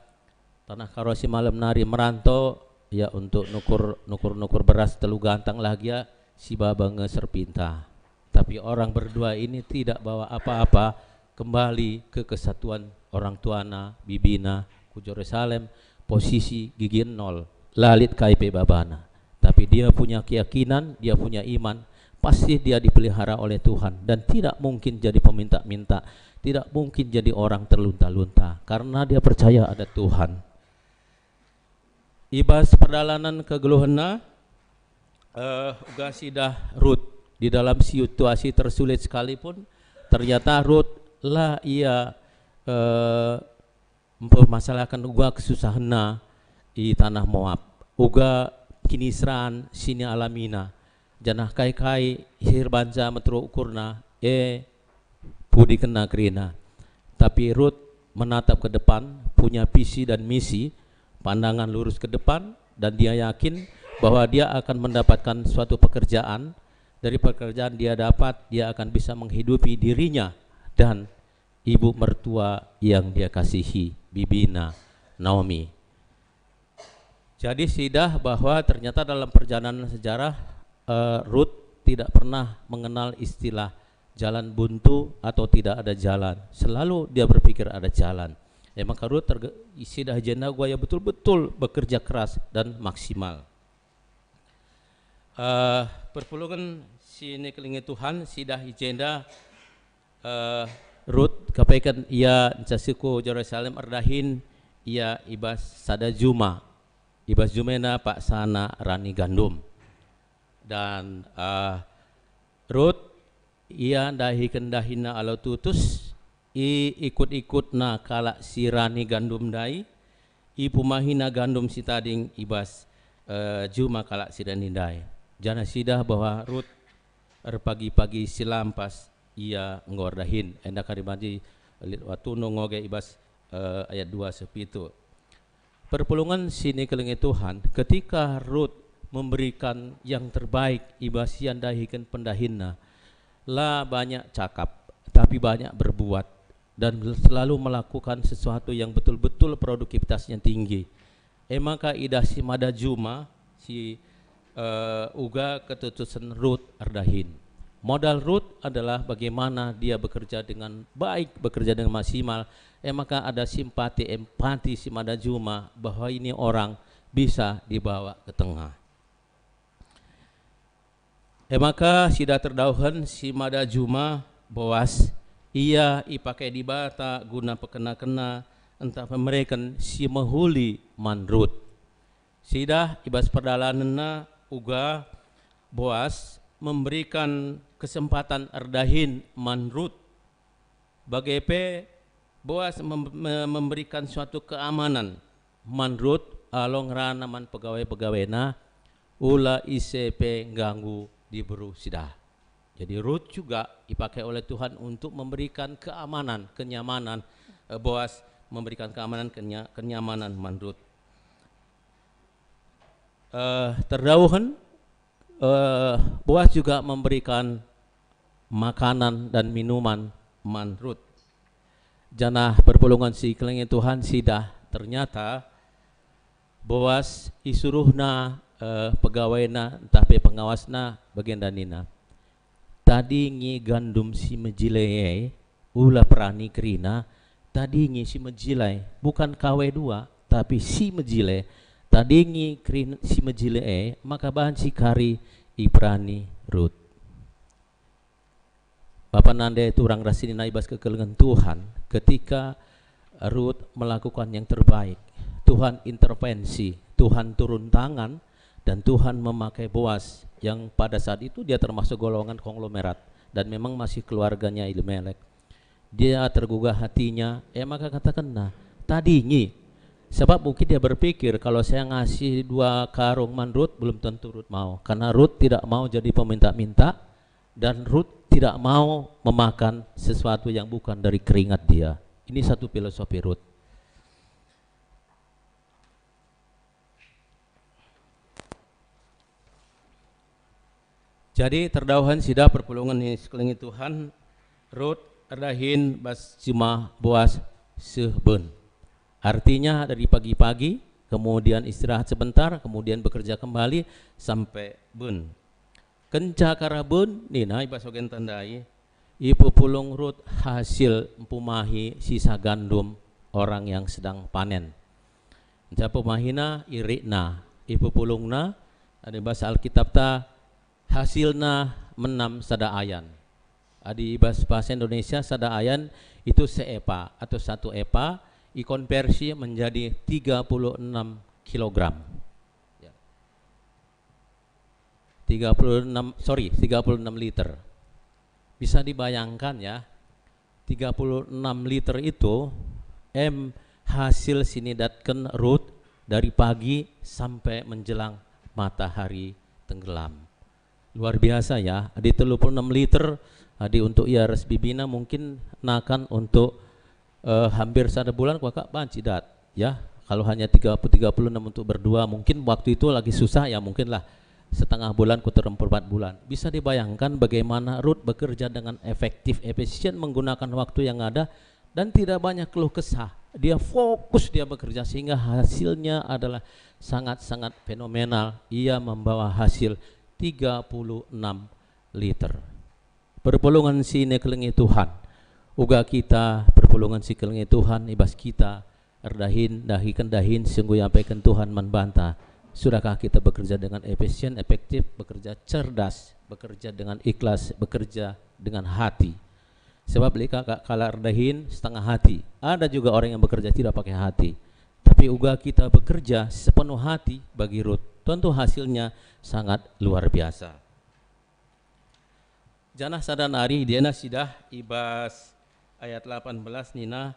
tanah Karo si malem nari meranto, ya, untuk nukur, nukur-nukur beras telu gantang lah gia, si baba nge serpinta. Tapi orang berdua ini tidak bawa apa-apa, kembali ke kesatuan orang tuana, bibina, ku Jerusalem, posisi gigi nol, la lit kai pe babana. Tapi dia punya keyakinan, dia punya iman, pasti dia dipelihara oleh Tuhan dan tidak mungkin jadi peminta-minta, tidak mungkin jadi orang terlunta-lunta, karena dia percaya ada Tuhan. I bas perdalanen kegeluhenna, eh, uga sidah Rut di dalam situasi tersulit sekalipun, ternyata Rut la ia, eh, mempermasalahkan uga kesusahenna i tanah Moab, uga kiniseran si nialamina, janah kai-kai si erbanca meteruk ukurna, e, pudikenna kerina. Tapi Rut menatap ke depan, punya visi dan misi, pandangan lurus ke depan, dan dia yakin bahwa dia akan mendapatkan suatu pekerjaan. Dari pekerjaan dia dapat, dia akan bisa menghidupi dirinya dan ibu mertua yang dia kasihi, bibina Naomi. Jadi, sidah bahwa ternyata dalam perjalanan sejarah, eh, Rut tidak pernah mengenal istilah jalan buntu atau tidak ada jalan. Selalu dia berpikir ada jalan. E maka Rut terge-, sidah i jenda uga ia betul-betul bekerja keras dan maksimal. Eh, perpulungen si nikelengi Tuhan, sidah i jenda, eh, Rut, kepeken ia ncasuku Jerusalem erdahin, ia i bas sada juma. I bas juma enda paksana rani gandum. Dan, eh, Rut, ia ndahiken dahinna alu tutus, iikut-ikutna kalak si rani gandum ndai, ipumahina gandum si tading i bas, eh, juma kalak si rani ndai. Janah sidah bahwa Rut erpagi-pagi si lampas ia enggo erdahin. Enda kari banci lit waktuna ngoge i bas, eh, ayat dua seh pitu. Perpulungen si nikelengi Tuhan, ketika Rut memberikan yang terbaik i bas ia ndahiken pendahinna, la banyak cakap, tapi banyak berbuat, dan selalu melakukan sesuatu yang betul-betul produktivitasnya tinggi. E maka idah si mada juma, si eh, uga ketutusen Rut erdahin. Modal Rut adalah bagaimana dia bekerja dengan baik, bekerja dengan maksimal. E maka ada simpati, empati si mada juma bahwa ini orang bisa dibawa ke tengah. E maka sidah terdauhen si mada juma Boas, ia ipake Dibata guna pekena-kena ntah pemereken si mehuli man Rut. Sidah i bas perdalanenna uga Boas memberikan kesempatan erdahin man Rut. Bage pe Boas mem-, me-, memberikan suatu keamanan man Rut alu ngerana man pegawai-pegawena, ula ise pe ngganggu diberu sidah. Jadi Rut juga dipakai oleh Tuhan untuk memberikan keamanan, kenyamanan eh, Boas memberikan keamanan, kenya-, kenyamanan man Rut. Eh, terdauhen, eh, Boas juga memberikan makanan dan minuman man Rut. Janah perpulungen si kelengi Tuhan sidah, ternyata Boas isuruhna, eh, pegawaina ntah pe pengawasna bagenda nina, "Tadingi gandum si mejile e, ula perani kerina, tadingi si mejile, bukan kawe dua, tapi si mejile. Tadingi kerin-, si mejile e, maka banci kari iperani Rut." Bapa nande turang ras senina i bas kekelengen Tuhan, ketika Rut melakukan yang terbaik, Tuhan intervensi, Tuhan turun tangan, dan Tuhan memakai Boas yang pada saat itu dia termasuk golongan konglomerat dan memang masih keluarganya Elimelek. Dia tergugah hatinya, e maka katakenna, "Tadingi." Sebab mungkin dia berpikir, "Kalau saya ngasih dua karung man Rut, belum tentu Rut mau." Karena Rut tidak mau jadi peminta-minta, dan Rut tidak mau memakan sesuatu yang bukan dari keringat dia. Ini satu filosofi Rut. Jadi, terdauhen sidah perpulungen ni sekelengi Tuhan, Rut erdahin bas juma Boas seh ben. Artinya, dari pagi-pagi, kemudian istirahat sebentar, kemudian bekerja kembali sampai ben. Kenca kari ben, nina i bas bagenda ndai, ipepulung Rut hasil mpumahi sisa gandum orang yang sedang panen. Kenca pemahina, irikna, ipepulungna, adi bas Alkitapta, hasilna menam sada ayan. Adi bas bahasa Indonesia, sada ayan itu seepa atau satu epa, ikonversi menjadi tiga puluh enam kilogram. Ya. Tiga puluh enam, sorry, tiga puluh enam liter. Bisa dibayangkan ya, tiga puluh enam liter itu em hasil si nidatken Rut dari pagi sampai menjelang matahari tenggelam. Luar biasa ya, adi telu puluh enam liter, adi untuk ia ras bibina mungkin nakan untuk eh, hampir sada bulan kuakap banci dat, ya. Kalau hanya tiga puluh, tiga puluh enam untuk berdua, mungkin waktu itu lagi susah, ya, mungkinlah setengah bulan ku terem perempat bulan. Bisa dibayangkan bagaimana Rut bekerja dengan efektif, efisien, menggunakan waktu yang ada, dan tidak banyak keluh kesah. Dia fokus, dia bekerja, sehingga hasilnya adalah sangat-sangat fenomenal. Ia membawa hasil tiga puluh enam liter. Perpulungen si ikelengi Tuhan. Uga kita perpulungen si ikelengi Tuhan, i bas kita erdahin, dahiken dahin si enggo iampaiken Tuhan man banta. Sudahkah kita bekerja dengan efisien, efektif, bekerja cerdas, bekerja dengan ikhlas, bekerja dengan hati? Sebab lit ka-, kalak erdahin setengah hati. Ada juga orang yang bekerja tidak pakai hati. Tapi uga kita bekerja sepenuh hati bagi Rut, tentu hasilnya sangat luar biasa. Janah sada nari, diana sidah i bas ayat delapan belas nina,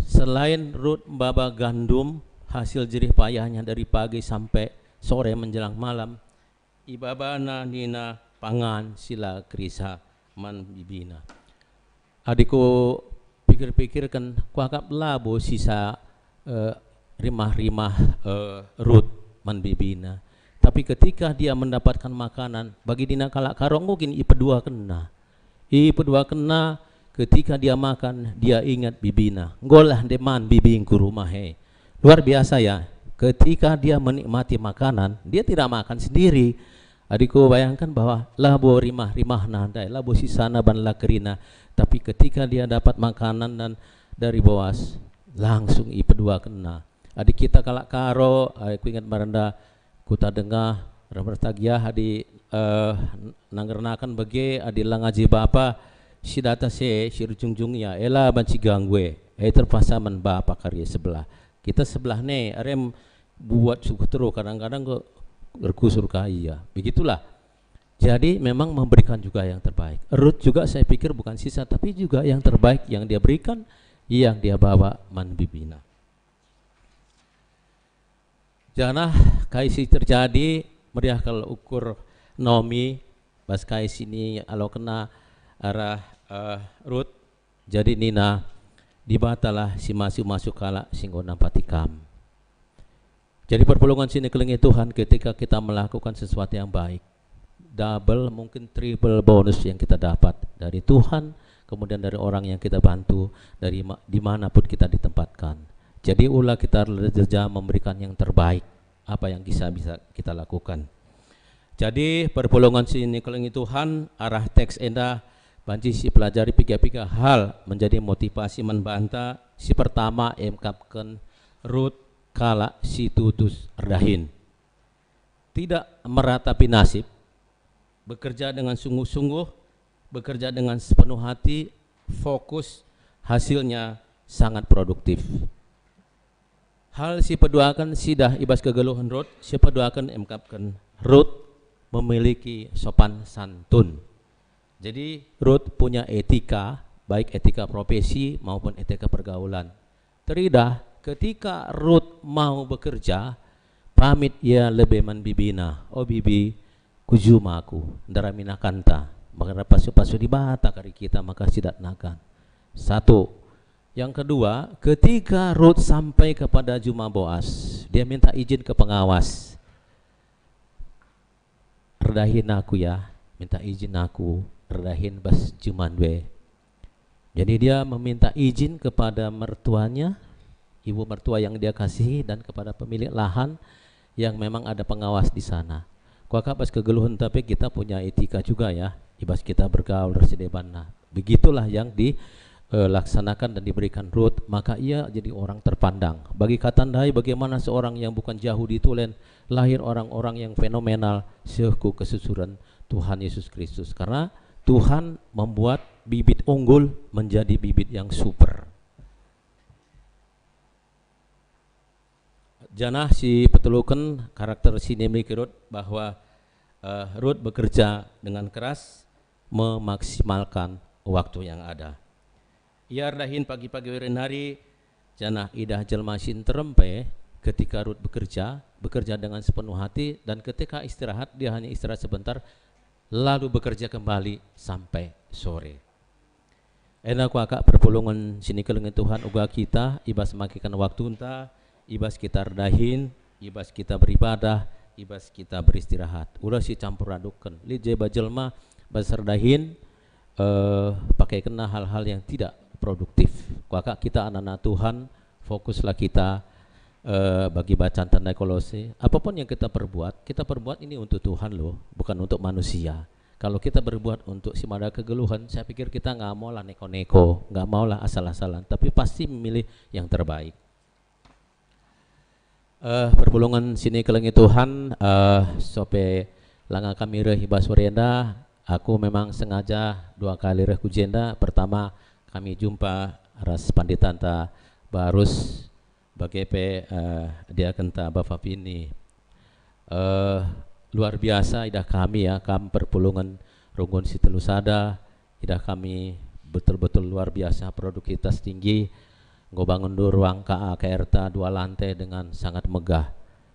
"Selain Rut maba gandum, hasil jerih payahnya dari pagi sampai sore menjelang malam, ibabana nina pangan si la kerisa man bibina." Adi kupikir-pikirken, kuakap labo sisa, eh, rimah-rimah, eh, Rut man bibina. Tapi ketika dia mendapatkan makanan, bagi nina kalak Karo enggo kin ipeduakenna. Ipeduakenna, ketika dia makan, dia ingat bibina. Enggolah ndeman bibingku rumah e. Luar biasa ya, ketika dia menikmati makanan, dia tidak makan sendiri. Adi kubayangken bahwa labo rimah-rimahna ndai, labo sisana ban la kerina, tapi ketika dia dapat makanan dan dari Boas, langsung ipeduakenna. Adi kita kalak Karo, eh, kuingat marenda Kuta Dengah, reh-reh tagiah adi, eh, nanggernaken bage, adi la ngaji bapa, si datas e, si erjungjung ia, e la banci ganggu e, e terpaksa man bapa kari sebelah. Kita sebelah ne, arem buat sukuh terus, kadang-kadang kok erkusur ka ia. Begitulah. Jadi memang memberikan juga yang terbaik. Rut juga saya pikir bukan sisa, tapi juga yang terbaik yang dia berikan, yang dia bawa man bibina. Janah kai si terjadi meriah kal ukur Naomi, bas kai si nialokenna arah, eh, Rut. Jadi nina, Dibatalah si masu-masu kalak si enggo nampati kam. Jadi perpulungen si dikelengi Tuhan, ketika kita melakukan sesuatu yang baik, double, mungkin triple bonus yang kita dapat dari Tuhan, kemudian dari orang yang kita bantu, dari ma-, dimanapun kita ditempatkan. Jadi ula kita kerja memberikan yang terbaik, apa yang bisa, bisa kita lakukan. Jadi perpulungen si dikelengi Tuhan, arah teks enda banci sipelajari piga-piga hal menjadi motivasi man banta. Si pertama, emkapken Rut kalak si tutus erdahin. Tidak meratapi nasib, bekerja dengan sungguh-sungguh, bekerja dengan sepenuh hati, fokus, hasilnya sangat produktif. Hal si peduaken sidah i bas kegeluhen Rut, si peduaken emkapken Rut memiliki sopan santun. Jadi Rut punya etika, baik etika profesi maupun etika pergaulan. Teridah, ketika Rut mau bekerja, pamit ia lebe man bibina, "O bibi, ku juma aku, ndaramina kanta, maka pasu-pasu Dibata kari kita maka sidatnakan." Satu. Yang kedua, ketika Rut sampai kepada juma Boas, dia minta izin ke pengawas. "Erdahin aku ya, minta izin aku erdahin bas jumandu e." Jadi dia meminta izin kepada mertuanya, ibu mertua yang dia kasihi, dan kepada pemilik lahan yang memang ada pengawas di sana. Kuakap bas kegeluhenta pe kita punya etika juga ya, i bas kita bergaul ras si debanna. Begitulah yang di, eh, laksanakan dan diberikan Rut, maka ia jadi orang terpandang. Bagi kata ndai, bagaimana seorang yang bukan Jahudi tulen lahir orang-orang yang fenomenal seh ku kesusuren Tuhan Yesus Kristus? Karena Tuhan membuat bibit unggul menjadi bibit yang super. Janah si peteluken karakter si nimiliki Rut bahwa, eh, Rut bekerja dengan keras memaksimalkan waktu yang ada. Ia erdahin pagi-pagi wari nari, janah idah jelma si nterem pe ketika Rut bekerja, bekerja dengan sepenuh hati, dan ketika istirahat, dia hanya istirahat sebentar, lalu bekerja kembali sampai sore. Enda kuakap perpulungen si nikelengi Tuhan uga kita, i bas makiken waktunta, i bas kita erdahin, i bas kita beribadah, i bas kita beristirahat. Ula si campur adukken. Lit je bas jelma, bas erdahin, eh, pakaikenna hal-hal yang tidak produktif. Kuakap kita anak-anak Tuhan, fokuslah kita, eh, bagi bacanta ndai Kolose. Apapun yang kita perbuat, kita perbuat ini untuk Tuhan loh, bukan untuk manusia. Kalau kita berbuat untuk si mada kegeluhen, saya pikir kita nggak maulah neko-neko, nggak maulah asal-asalan, tapi pasti memilih yang terbaik. Eh, perpulungen si nikelengi Tuhan, eh, sope langa kami reh i bas wari enda, aku memang sengaja dua kali reh ku jenda. Pertama, kami jumpa ras panditanta Barus, bage pe, eh, diakenta Bapa Vini. Eh, luar biasa idah kami ya, kam perpulungen Runggun si Telu Sada, idah kami betul-betul luar biasa produktivitas tinggi, enggo bangun dua ruang K A K R ta dua lantai dengan sangat megah.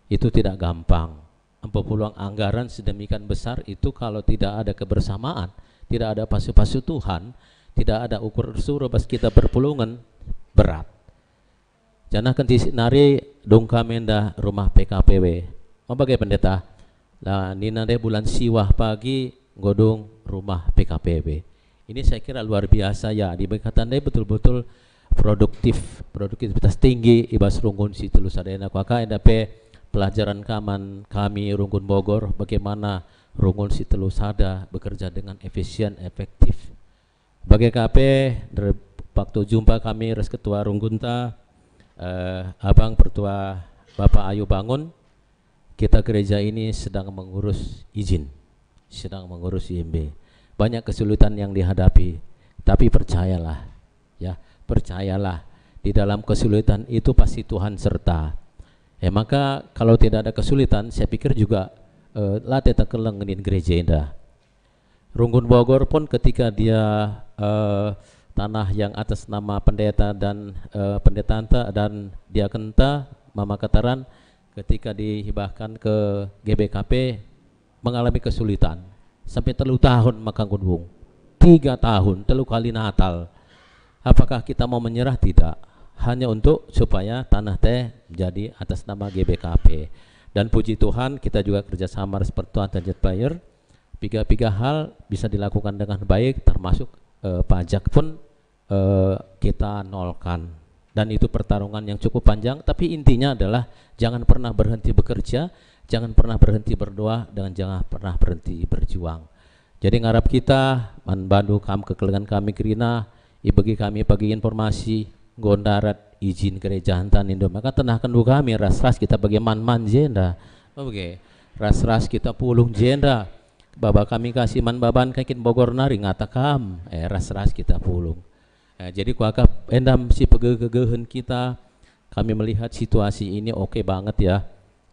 Itu tidak gampang. Empu peluang anggaran sedemikian besar itu kalau tidak ada kebersamaan, tidak ada pasu-pasu Tuhan, tidak ada ukur suruh bas kita perpulungen, berat. Janah kentisik nari dung kami enda rumah P K P W. Mabage pendeta, la nina ndai bulan Siwah pagi enggo dung rumah P K P W. Ini saya kira luar biasa ya, di kata ndai betul-betul produktif, produktivitas tinggi i bas Runggun si Telu Sada enda. Kuakap enda pe pelajaran ka man kami Runggun Bogor, bagaimana Runggun si Telu Sada bekerja dengan efisien, efektif. Bage ka pe, der-, waktu jumpa kami ras ketua runggunta, eh, Abang Pertua Bapak Ayu Bangun, kita gereja ini sedang mengurus izin, sedang mengurus I M B. Banyak kesulitan yang dihadapi, tapi percayalah, ya, percayalah, di dalam kesulitan itu pasti Tuhan serta. Ya, maka kalau tidak ada kesulitan, saya pikir juga, eh, la teta keleng ngendin gereja enda. Runggun Bogor pun ketika dia, eh, tanah yang atas nama pendeta dan, eh, pendetanta dan diakenta Mama Kataran ketika dihibahkan ke G B K P mengalami kesulitan. Sampai telu tahun maka ngundung. Tiga tahun, telu kali Natal. Apakah kita mau menyerah? Tidak. Hanya untuk supaya tanah teh jadi atas nama G B K P. Dan puji Tuhan, kita juga kerjasama ras Pertuan Tanjung Pelayan. Piga-piga hal bisa dilakukan dengan baik, termasuk, eh, pajak pun, eh, kita nolkan. Dan itu pertarungan yang cukup panjang, tapi intinya adalah jangan pernah berhenti bekerja, jangan pernah berhenti berdoa, dan jangan pernah berhenti berjuang. Jadi ngarap kita, man bandu kam kekelengen kami kerina, ibegi kami pagi informasi, enggo ndarat izin gereja ntah nindo, maka tenahken du kami, ras-ras kita bage man-man jenda. Oke, ras-ras kita pulung jenda. Baba kami kasih man baban kai kin Bogor nari ngata kam, eh, ras-ras kita pulung. Eh, jadi kuakap endam si pegegehen kita, kami melihat situasi ini oke banget ya.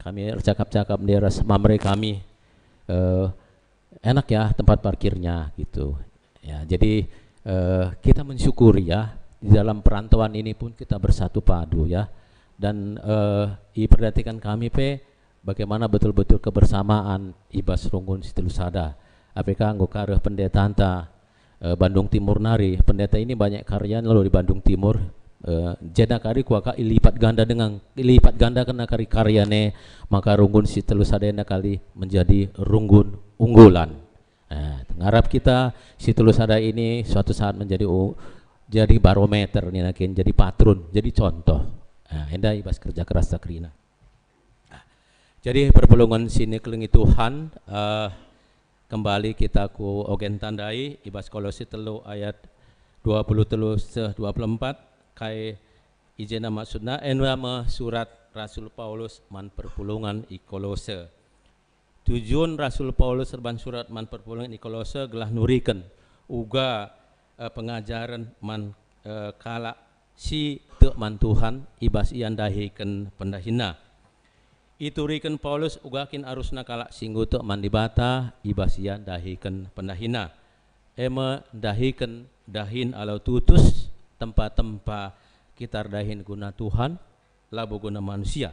Kami ercakap-cakap di ras mamre kami, eh, enak ya tempat parkirnya gitu. Ya, jadi, eh, kita mensyukuri ya, di dalam perantauan ini pun kita bersatu padu ya. Dan, eh, iperhatikan kami pe bagaimana betul-betul kebersamaan i bas Runggun si Telu Sada. Apeka enggo ka reh pendetanta, eh, Bandung Timur nari. Pendeta ini banyak karyana lo di Bandung Timur. Eh, jenda kari kuakap ilipat ganda dengan, ilipat ganda kena kari karyane, maka Runggun si Telu Sada enda kali menjadi runggun unggulan. Eh, ngarap kita si Telu Sada ini suatu saat menjadi u-, jadi barometer nina kin, jadi patrun, jadi contoh. Nah, enda i bas kerja keras kerina. Jadi perpulungen si nikelengi Tuhan, eh, kembali kita ku ogen tandai i bas Kolose telu ayat dua puluh telu seh dua puluh empat, kai i jenda maksudna, enda me surat Rasul Paulus man perpulungen i Kolose. Tujun Rasul Paulus erban surat man perpulungen i Kolose gelah nuriken uga, eh, pengajaren man, eh, kalak si tek man Tuhan i bas ia ndahiken pendahinna. Ituriken Paulus uga kin arusna kalak si enggo tek man Dibata i bas ia ndahiken pendahinna, e me ndahiken dahin alu tutus, tempa-tempa kita erdahin guna Tuhan, labo guna manusia.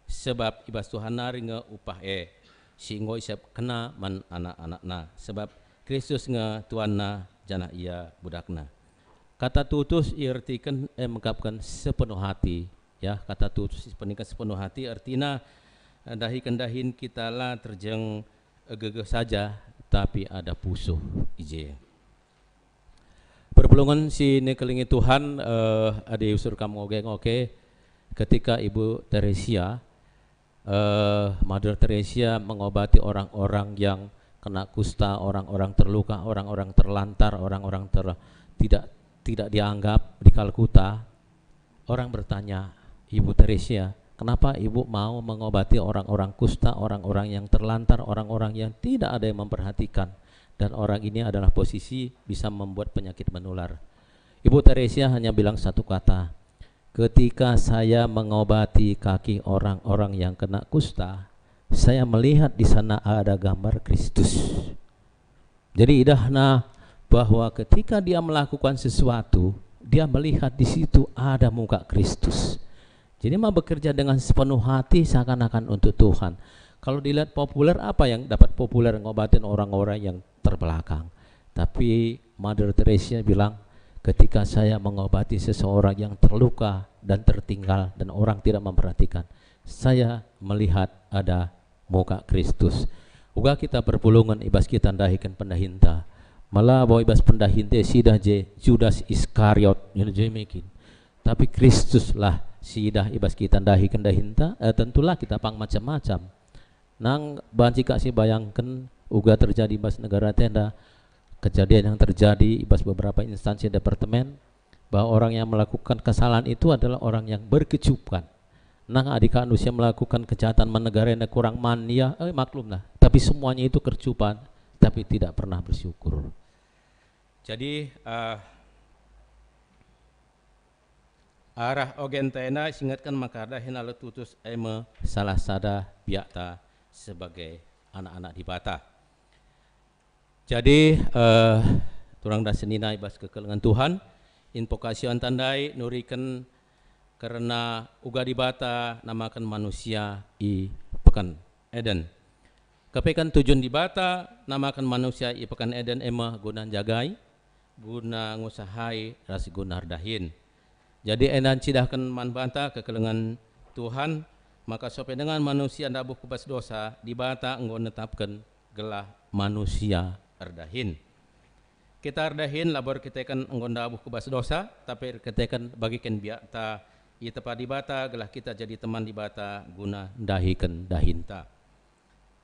Sebab i bas Tuhan nari nge upah e, si enggo isepkenNa man anak-anakNa. Sebab Kristus nge tuanna, janah Ia budakna. Kata tutus iertiken, eh, mengkapken sepenuh hati. Ya, kata tutus iertiken sepenuh hati, ertina, eh, dahiken dahin kita la terjeng, eh, gegeh saja, tapi ada pusuh i je. Perpulungen si nikelengi Tuhan, eh, adi usur kam ngoge-ngoge, ketika Ibu Teresia, eh, Mother Teresa mengobati orang-orang yang kena kusta, orang-orang terluka, orang-orang terlantar, orang-orang ter-, tidak, tidak dianggap di Kalkuta. Orang bertanya, "Ibu Teresia, kenapa Ibu mau mengobati orang-orang kusta, orang-orang yang terlantar, orang-orang yang tidak ada yang memperhatikan, dan orang ini adalah posisi bisa membuat penyakit menular?" Ibu Teresia hanya bilang satu kata, "Ketika saya mengobati kaki orang-orang yang kena kusta, saya melihat di sana ada gambar Kristus." Jadi idahna bahwa ketika dia melakukan sesuatu, dia melihat di situ ada muka Kristus. Jadi ma bekerja dengan sepenuh hati seakan-akan untuk Tuhan. Kalau dilihat populer, apa yang dapat populer ngobatin orang-orang yang terbelakang? Tapi Mother Teresa bilang, "Ketika saya mengobati seseorang yang terluka dan tertinggal dan orang tidak memperhatikan, saya melihat ada muka Kristus." Uga kita perpulungen i bas kita ndahiken pendahinta. Mala bo i bas pendahinta sidah je Judas Iskariot, nina je mekin. Tapi Kristuslah sidah i bas kita ndahiken dahinta, eh, tentulah kita pang macam-macam. Nang banci kak sibayangken uga terjadi i bas negara enda, kejadian yang terjadi i bas beberapa instansi departemen, bahwa orang yang melakukan kesalahan itu adalah orang yang berkecupan. Nang adi kak manusia melakukan kejahatan man negara enda kurang man ia, eh, maklumlah. Tapi semuanya itu kecupan, tapi tidak pernah bersyukur. Jadi, eh, arah ogen enda isingetken maka dahin alu tutus e me salah sada biakta sebagai anak-anak Dibata. Jadi, eh, turang dah senina i bas kekelengen Tuhan, invokasi enda ndai nuriken kerna uga Dibata namaken manusia i peken Eden. Kepeken tujun Dibata namaken manusia i peken Eden e me guna njagai, guna ngusahai ras guna erdahin. Jadi enda ncidahken man banta kekelengen Tuhan, maka sope dengan manusia ndabuh ku bas dosa, Dibata enggo netapken gelah manusia erdahin. Kita erdahin labo erkiteken enggo ndabuh ku bas dosa, tapi erkiteken bagiken biakta itepa Dibata gelah kita jadi teman Dibata guna ndahiken dahinta.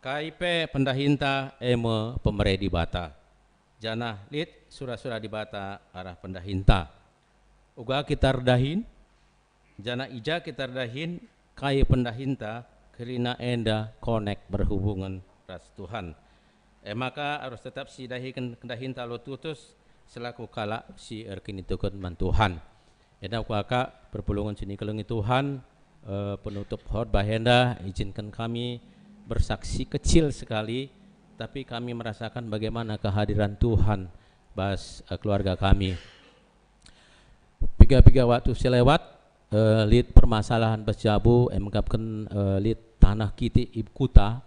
Kai pe pendahinta e me pemere Dibata, janah lit sura-sura Dibata arah pendahinta. Uga kita erdahin, janah i ja kita erdahin, kai pendahinta, kerina enda konek berhubungen ras Tuhan. E maka arus tetap sidahiken kedahinta alu tutus selaku kalak si erkiniteken man Tuhan. Enda kuakap perpulungen si nikelengi Tuhan, eh, penutup khotbah enda, izinkan kami bersaksi kecil sekali, tapi kami merasakan bagaimana kehadiran Tuhan bas, eh, keluarga kami. Piga-piga waktu si lewat, eh, lit permasalahan bas jabu, eh, mekapken, eh, lit taneh kitik i kuta,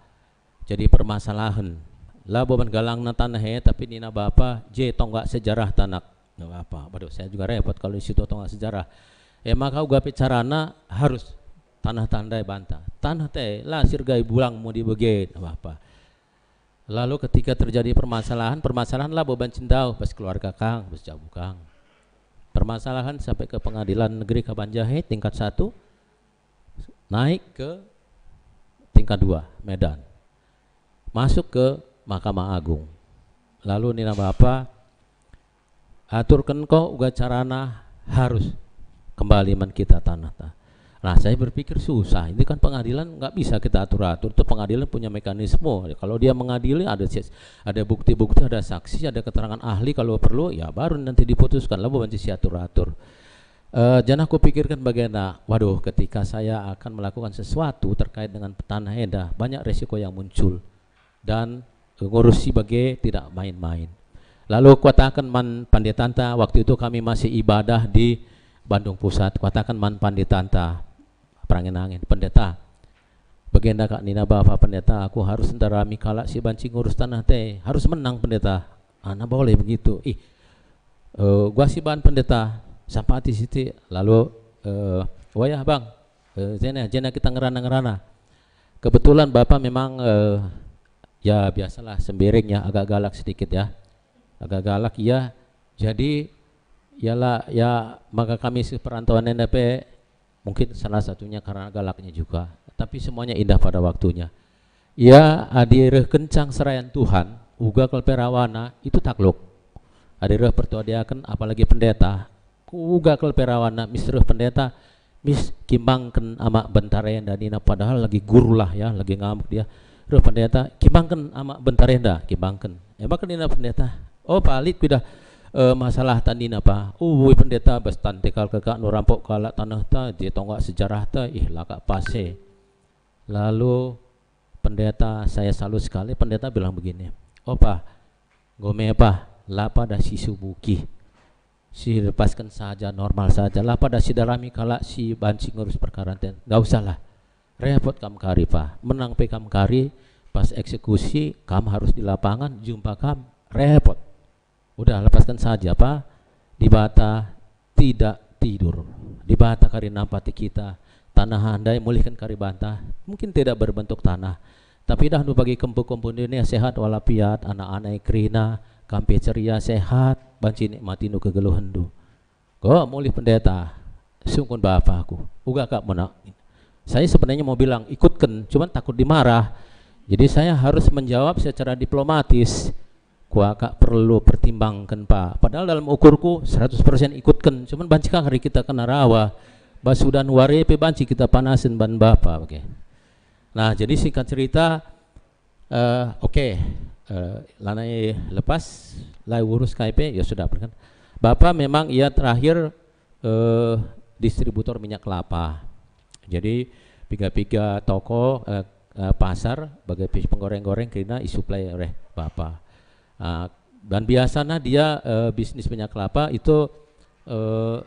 jadi permasalahen. Labo man galangna taneh e, tapi nina bapa, "Je tonggak sejarahta, Nak." Nina bapa, "Waduh, saya juga repot kalau di situ tonggak sejarah." E maka uga pe carana harus taneh tandai banta. "Taneh te la sirgai bulangmu di bage," nina bapa. Lalu ketika terjadi permasalahan, permasalahen labo banci ndauh bas keluarga kang, bas jabu kang. Permasalahen sampai ke pengadilan negeri Kabanjahe tingkat satu, naik ke tingkat dua, Medan. Masuk ke Mahkamah Agung. Lalu nina bapa, "Aturken ko uga carana harus kembali man kita tanehta." Nah, saya berpikir susah, ini kan pengadilan nggak bisa kita atur-atur, itu pengadilan punya mekanisme. Kalau dia mengadili, ada ses-, ada bukti-bukti, ada saksi, ada keterangan ahli, kalau perlu ya baru nanti diputuskan, labo banci siatur-atur. Eh, janah kupikirkan bagenda, waduh, ketika saya akan melakukan sesuatu terkait dengan taneh enda, banyak resiko yang muncul. Dan ngurusi bage tidak main-main. Lalu kuataken man pandetanta, waktu itu kami masih ibadah di Bandung Pusat, kuataken man pandetanta, perangen-angen, "Pendeta, bagenda kak nina bapa pendeta, aku harus ndarami kalak si banci ngurus taneh te, harus menang pendeta." "Ana boleh begitu." "Ih, eh, gua si ban pendeta, sampati sitik." Lalu, eh, "Wayah bang, eh, jena, jena kita ngerana-ngerana." Kebetulan bapa memang, eh, ya biasalah, sembiring ya, agak galak sedikit ya. Agak galak ya. Jadi, ialah, ya, maka kami seperantauan enda pe mungkin salah satunya karena galaknya juga. Tapi semuanya indah pada waktunya. Ya, adi reh kencang serayan Tuhan, uga kal pe rawana, itu takluk. Adi reh pertua diaken, apalagi pendeta, uga kal pe rawana, mis reh pendeta, "Mis, kimbangken amak bentar enda," nina, padahal lagi guru lah ya, lagi ngamuk dia. Reh pendeta, "Kimbangken amak bentar enda," kimbangken. E maka nina pendeta, "Oh, palit kuidah, eh, masalahta," nina pa. "Ui pendeta, bas tante kal kekak nu rampok kalak tanehta, je tonggak sejarahta, ih, la kak pase." Lalu pendeta, saya salut sekali, pendeta bilang begini, "Oh pa, enggo me pa, la pada sisubuki." Silepasken saja, normal saja. La pada sidarami kalak si banci ngurus perkara enten. Nggak usahlah. Repot kam kari, pa. Menang pe kam kari, pas eksekusi, kam harus di lapangan, jumpa kam, repot. Udah, lepaskan saja, pa. Dibata tidak tidur. Dibata kari nampati kita. Taneh ndai mulihken kari banta. Mungkin tidak berbentuk tanah. Tapi dah nu bagi kempu-kempu Indonesia sehat walafiat, anak-anak kerina, kam pe ceria, sehat, banci nikmatindu kegeluhenndu. Ko, mulih pendeta, sungkun bapa aku, uga kak mena. Saya sebenarnya mau bilang, "Ikutken," cuman takut dimarah. Jadi saya harus menjawab secara diplomatis. Kuakap perlu pertimbangken, pa. Padahal dalam ukurku seratus persen ikutken, cuman banci kari kita kena rawa. Bas udan wari pe banci kita panasen ban bapa, oke. Nah, jadi singkat cerita, eh, oke, eh, lanai lepas, lai urus kai pe, ya sudah, kan. Bapa memang ia terakhir, eh, distributor minyak kelapa. Jadi, piga-piga toko, eh, eh, pasar, bage pe penggoreng-goreng kerina isuplai oleh bapa. Ah, dan biasanya dia, eh, bisnis minyak kelapa itu, eh,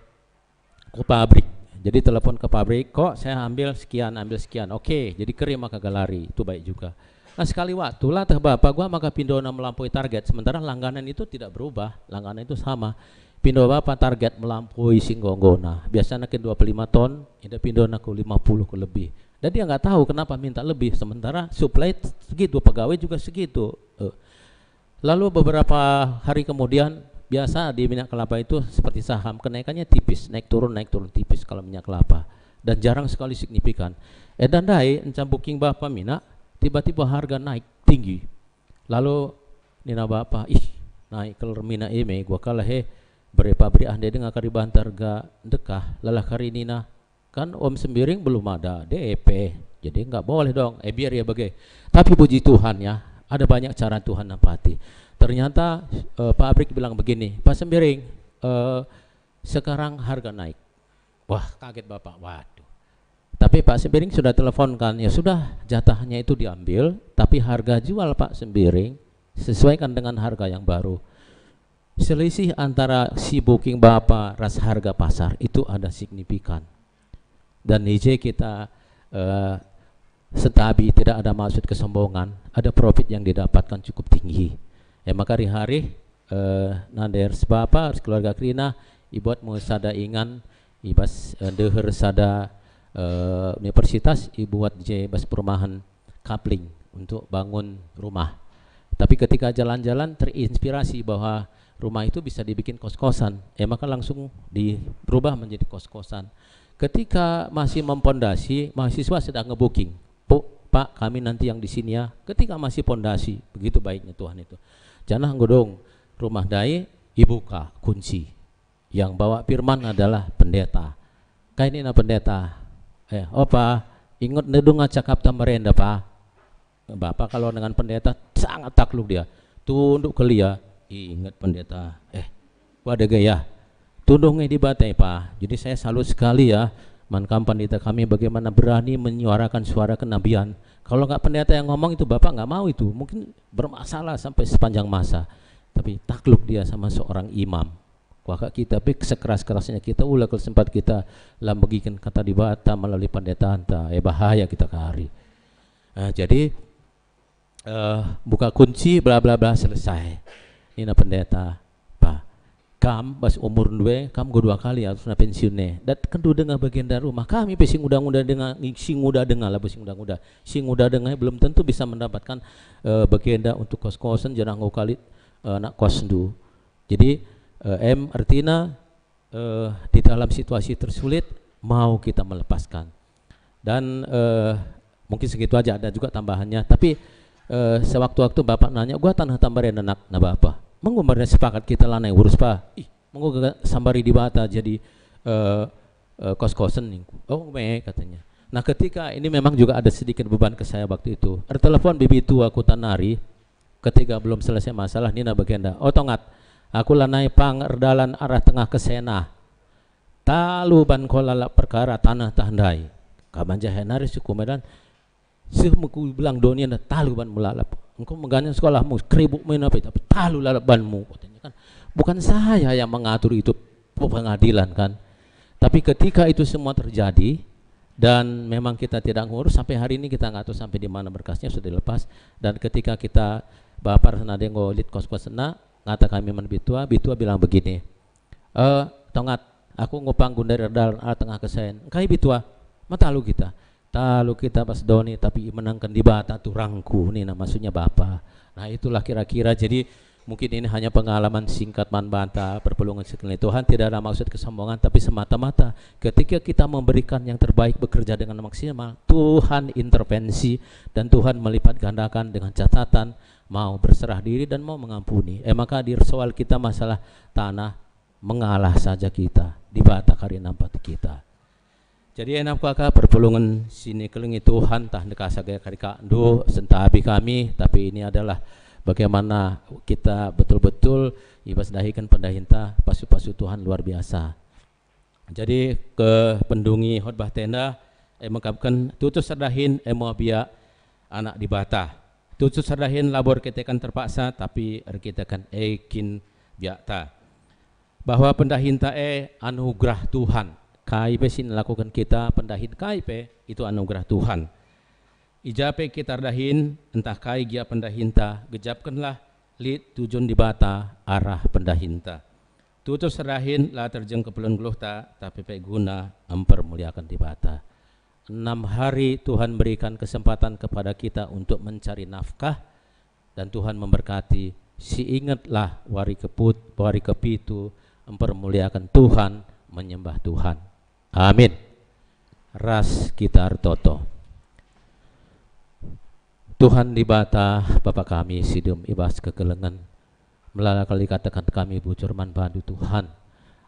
ke pabrik. Jadi telepon ke pabrik, "Kok saya ambil sekian, ambil sekian." Oke, jadi kirim maka galari, itu baik juga. Nah, sekali waktu latih bapa gua maka pindona melampaui target, sementara langganan itu tidak berubah, langganan itu sama. Pindo bapa target melampaui si enggo-enggona. Biasanya kin dua puluh lima ton, enda pindona ku lima puluh ku lebih. Dan dia nggak tahu kenapa minta lebih, sementara supply segitu, pegawai juga segitu. Eh, Lalu beberapa hari kemudian, biasa di minyak kelapa itu seperti saham, kenaikannya tipis, naik turun, naik turun, tipis kalau minyak kelapa. Dan jarang sekali signifikan. Enda ndai, enca booking bapa minyak, tiba-tiba harga naik tinggi. Lalu nina bapa, "Ih, naik kal minyak e me, gua kal he, bere pabrik ah ndai denga kari bantar ga ndekah, lalah kari nina." Kan Om Sembiring belum ada D P, jadi nggak boleh dong. Eh, biar ya bage. Tapi puji Tuhan ya, ada banyak cara Tuhan nampati. Ternyata, eh, pabrik bilang begini, "Pak Sembiring, eh, sekarang harga naik." Wah, kaget Bapak. Waduh. Tapi Pak Sembiring sudah teleponkan, ya sudah, jatahnya itu diambil, tapi harga jual Pak Sembiring sesuaikan dengan harga yang baru. Selisih antara si booking bapa ras harga pasar itu ada signifikan. Dan i je kita, eh, sentabi tidak ada maksud kesombongan, ada profit yang didapatkan cukup tinggi. Ya, maka rihari, eh, nande ras bapa, ras keluarga kerina, ibuat me sada ingan, i bas, eh, ndeher sada, eh, universitas, ibuat je bas perumahan Kapling untuk bangun rumah. Tapi ketika jalan-jalan terinspirasi bahwa rumah itu bisa dibikin kos-kosan, e maka langsung di-, berubah menjadi kos-kosan. Ketika masih mempondasi, mahasiswa sedang ngebooking. "Pu, Pak, kami nanti yang di sini ya." Ketika masih pondasi, begitu baiknya Tuhan itu. Janah nggodong rumah ndai, ibuka kunci. Yang bawa firman adalah pendeta. Kai nina pendeta, "Eh, opa, inget ndu denga cakapta merenda, Pa?" Bapa kalau dengan pendeta sangat takluk dia. Tunduk kal ia, inget pendeta. Eh, wada gaya. Tunduh nge Dibata, Pa. Jadi saya salut sekali ya, man kam pandita kami bagaimana berani menyuarakan suara kenabian. Kalau nggak pendeta yang ngomong itu, Bapak nggak mau itu. Mungkin bermasalah sampai sepanjang masa. Tapi takluk dia sama seorang imam. Kuakap kita pe sekeras-kerasnya kita ula kal sempat kita la megiken kata Dibata melalui pendetanta, eh, bahaya kita kari. Eh, jadi, eh, buka kunci, bla, bla, bla, selesai. Nina pendeta, "Pa, kam bas umur ndue, kam enggo dua kali harusna pensiun e. Dat kendu denga bagenda rumah. Kami pe si nguda-nguda denga, si nguda denga labo si nguda-nguda. Si nguda denga belum tentu bisa mendapatkan, eh, bagenda untuk kos-kosen, janah enggo kali, eh, anak kosndu." Jadi, eh, em, ertina, eh, di dalam situasi tersulit, mau kita melepaskan. Dan, eh, mungkin segitu aja, ada juga tambahannya. Tapi, eh, sewaktu-waktu Bapak nanya, "Gua tanah tambarin anak na Bapak. Menggo mbarina sepakat kita lanai urus, Pa?" "Ih, menggo ga sambari Dibata jadi, eh, eh, kos-kosen ningku." "Oh, me," katanya. Nah, ketika ini memang juga ada sedikit beban ke saya waktu itu. Ertelepon bibi tua kuta nari, ketika belum selesai masalah, nina bagenda, "Oh, Tongat, aku lanai pang erdalan arah tengah kesena. Talu ban ko lalap perkara tanah tah ndai." Kaban jahe nari suku Medan, seh me ku belang doni enda talu banmu lalap. Engko meganjang sekolahmu, keribuk main apa, tapi talu lalap banmu, katanya kan. Bukan saya yang mengatur itu, pengadilan kan. Tapi ketika itu semua terjadi, dan memang kita tidak ngurus, sampai hari ini kita nggak tahu sampai di mana berkasnya sudah dilepas. Dan ketika kita bapa ras nande enggo lit kos-kos ena, ngata kami man bitua, bitua bilang begini, "Eh, Tongat, aku enggo pang gundari erdalan arah tengah kesena." "Engkai bitua?" "Matalu kita." "Talu kita bas doni, tapi imenangken Dibata turangku," nina maksudnya Bapa. Nah, itulah kira-kira. Jadi, mungkin ini hanya pengalaman singkat man banta, perpulungen si keliling Tuhan, tidak ada maksud kesombongan, tapi semata-mata ketika kita memberikan yang terbaik, bekerja dengan maksimal, Tuhan intervensi dan Tuhan melipat gandakan dengan catatan mau berserah diri dan mau mengampuni. Eh, maka di soal kita masalah tanah, mengalah saja kita, Dibata kari nampati kita. Jadi, enak kuakap perpulungen si nikelengi Tuhan, tah ndekah saga kari ka ndu sentabi kami, tapi ini adalah bagaimana kita betul-betul i bas dahiken pendahinta, pasu-pasu Tuhan luar biasa. Jadi, ke pendungi khotbah tenda, e mekapken tutus erdahin, e me biak anak Dibata. Tutus erdahin labo erkiteken terpaksa, tapi erkiteken e kin biakta. Bahwa pendahinta e anugerah Tuhan. Kai pe si nelakoken kita, pendahin kai pe, itu anugerah Tuhan. I ja pe kita erdahin, ntah kai gia pendahinta, gejapkenlah lit tujun Dibata arah pendahinta. Tutus erdahin la terjeng keperlun geluhta, tapi pe guna mpermuliaken Dibata. Enam hari Tuhan berikan kesempatan kepada kita untuk mencari nafkah, dan Tuhan memberkati. Si ingetlah wari keput-, wari kepitu, mpermuliaken Tuhan, menyembah Tuhan. Amin. Ras kita ertoto. Tuhan Dibata, Bapa kami si dem i bas kekelengen, melala kal ikataken kami bujur man bandu, Tuhan.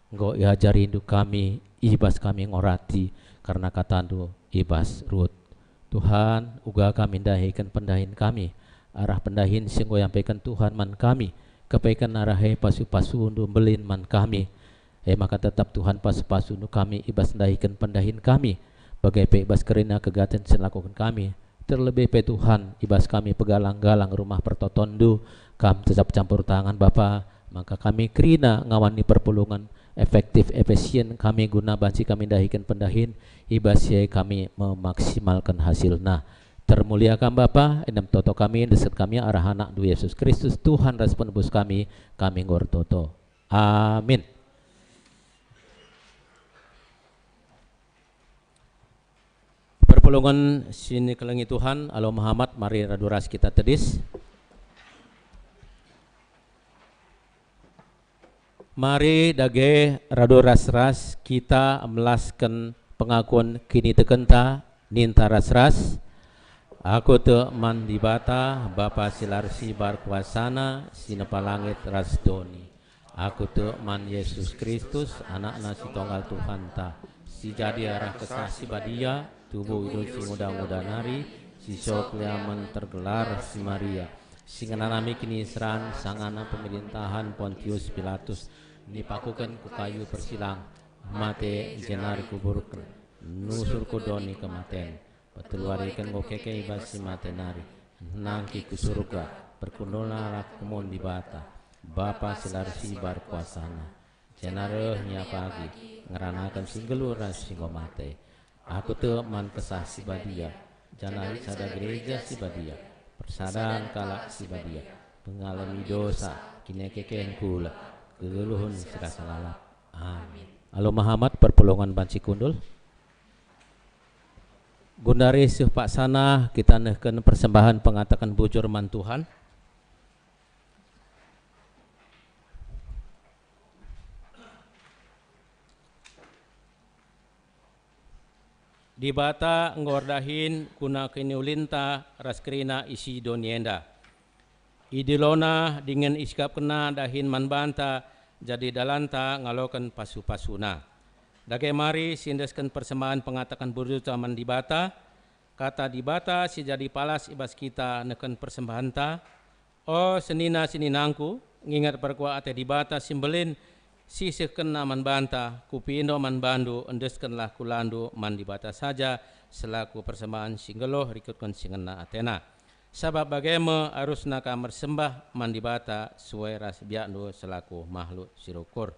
Enggo iajarindu kami, i bas kami ngorati kerna katandu i bas Rut. Tuhan, uga kami ndahiken pendahin kami, arah pendahin si enggo iampaiken Tuhan man kami, kepeken arah e pasu-pasundu mbelin man kami. E maka tetap Tuhan pasu-pasundu kami i bas ndahiken pendahin kami, bage pe i bas kerina kegiaten si ilakoken kami, terlebih pe Tuhan i bas kami pegalang-galang rumah pertotonndu, Kam tetap campur tangan, Bapa, maka kami kerina ngawani perpulungen efektif, efisien kami guna banci kami ndahiken pendahin, i bas si e kami memaksimalken hasilna. Termulia Kam, Bapa, enda ertoto kami, endesken kami arah AnakNdu Yesus Kristus, Tuhan ras Penebus kami, kami enggo ertoto. Amin. Perpulungen si ikelengi Tuhan, alo mehamat, mari radu ras kita tedis. Mari dage radu ras-ras kita melasken pengakun kinitekenta, ninta ras-ras, "Aku tek man Dibata, Bapa si la ersibar kuasana, si nepa langit ras doni. Aku tek man Yesus Kristus, AnakNa si Tonggal Tuhanta, si jadi arah Kesah Si Badia, tubuh i doni si nguda-nguda nari, si seh keliamen tergelar si Maria, si ngenanami kiniseran sangana pemerintahan Pontius Pilatus, dipakuken ku kayu persilang, mate jenari kuburken, nusur ku doni kematen. Peteluariken enggo keke i bas si mate nari, nangkih ku Surga, perkundulna arah kemuhen Dibata, Bapa si la ersibar kuasana. Jenari reh Ia pagi, ngeranaken si nggeluh ras si enggo mate. Aku tek man Kesah Si Badia, janah lit sada gereja si badia, persadan kalak si badia, pengalemi dosa, kinekeken kula, kegeluhen si rasa lalap. Amin." Alo mehamat, perpulungen banci kundul. Gundari seh paksana kita nehken persembahen pengataken bujur man Tuhan. Dibata enggo erdahin guna kiniulinta ras kerina isi doni enda. IdiloNa dingen isikapkenNa dahin man banta jadi dalanta ngaloken pasu-pasuNa. Dage mari siendesken persembahen pengataken bujurta man Dibata, kata Dibata si jadi palas i bas kita nehken persembahenta. O senina-seninaku, nginget perkuah ate Dibata si mbelin, si isehkenNa man banta, kupindo man bandu, endeskenlah kulandu man Dibata saja selaku persembahen si nggeluh rikutken si ngena ateNa. Sabap bage me arusna kam ersembah man Dibata sue ras biakndu selaku mahluk si rukur.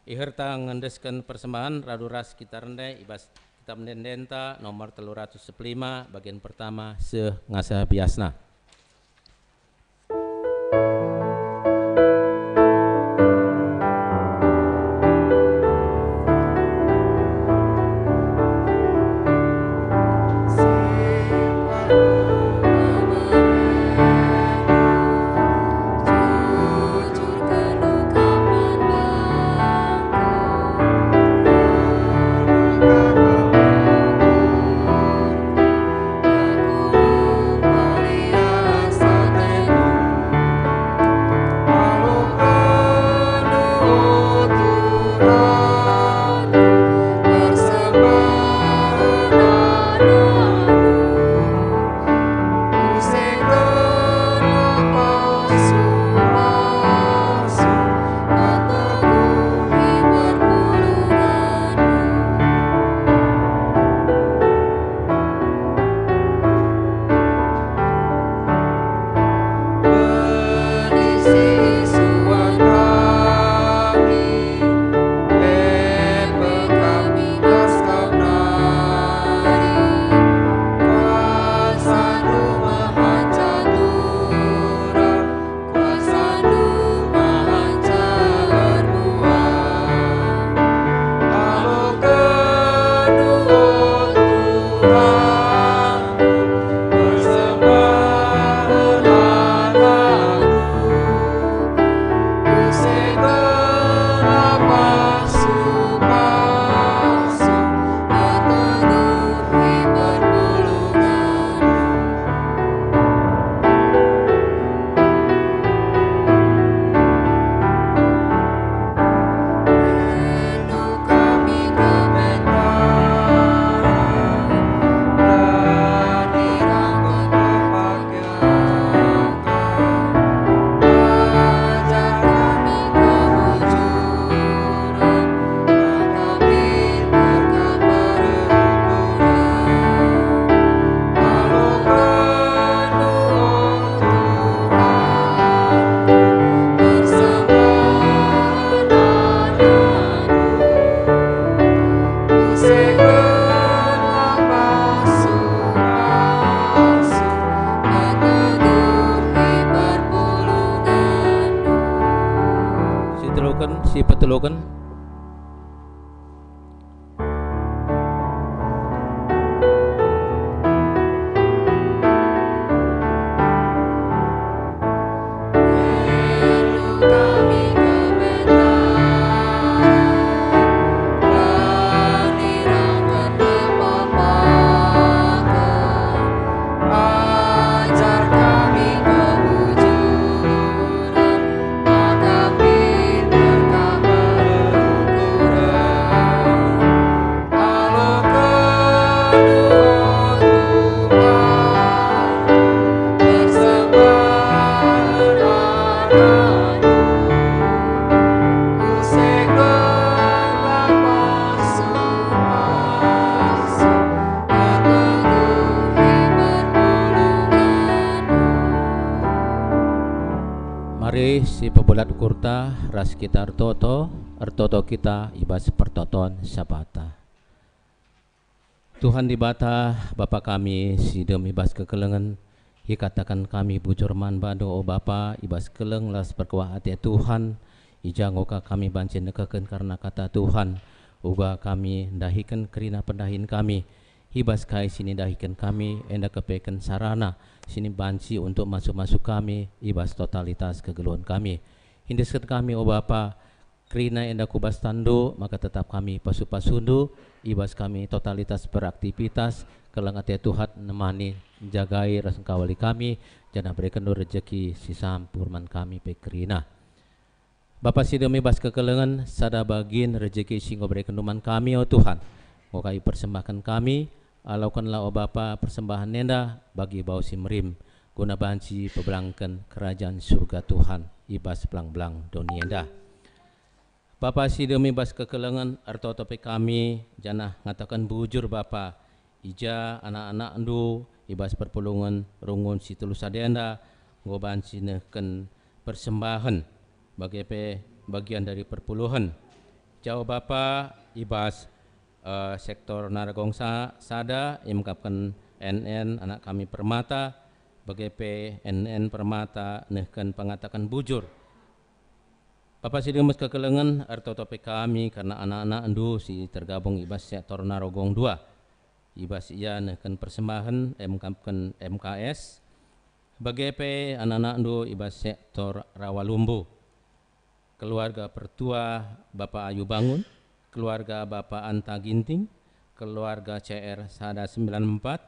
Iherta ngendesken persembahen radu ras kita rende i bas Kitab Ende-endenta nomor telu ratus sepuluh lima, bagian pertama, seh ngasa biasna. Loken. Ajar kami kebujuren, maka pinter kami berukuren. Aloken, o Tuhan, persembahen anakNdu, use gelah pasu-pasu. Mari sipebulat ukurta ras kita ertoto, ertoto kita i bas pertoton Sabata. Tuhan Dibata, Bapa kami si dem i bas kekelengen, ikataken kami bujur man baNdu, o Bapa, i bas keleng ras perkuah ate Tuhan, i ja enggo ka kami banci nekehken kerna kata Tuhan, uga kami ndahiken kerina pendahin kami, i bas kai si nidahiken kami, enda kepeken sarana si banci untuk masu-masu kami i bas totalitas kegeluhen kami. Endesken kami, o Bapa, kerina enda ku bas tanNdu, maka tetap kami pasu-pasuNdu, i bas kami totalitas beraktivitas, keleng ate Tuhan nemani, njagai ras engkawali kami, janah berekenNdu rejeki si sampur man kami pe kerina. Bapa si dem i bas kekelengen, sada bagin rejeki si enggo berekenNdu man kami, o Tuhan. Enggo ka ipersembahken kami, alokenlah, o Bapa, persembahen enda bagi bau si merim, guna banci pebelangken Kerajan Surga Tuhan i bas belang-belang doni enda. Bapa si dem i bas kekelengen, ertoto pe kami, janah ngataken bujur, Bapa, i ja anak-anakNdu i bas perpulungen Rungun si telu sada enda enggo banci nehken persembahen, bage pe bagian dari perpuluhen. Jau Bapa i bas, eh, sektor Narogong sa-, sada, iemkapken N N, anak kami Permata, bage pe N N Permata nehken pengataken bujur. Bapa si dem i bas kekelengen, ertoto pe kami kerna anak-anakNdu si tergabung i bas sektor Narogong dua. I bas ia nehken persembahen, iemkapken M K S, bage pe anak-anakNdu i bas sektor Rawalumbu. Keluarga Pertua Bapa Ayu Bangun, keluarga Bapa Anta Ginting, keluarga C R sada sembilan empat,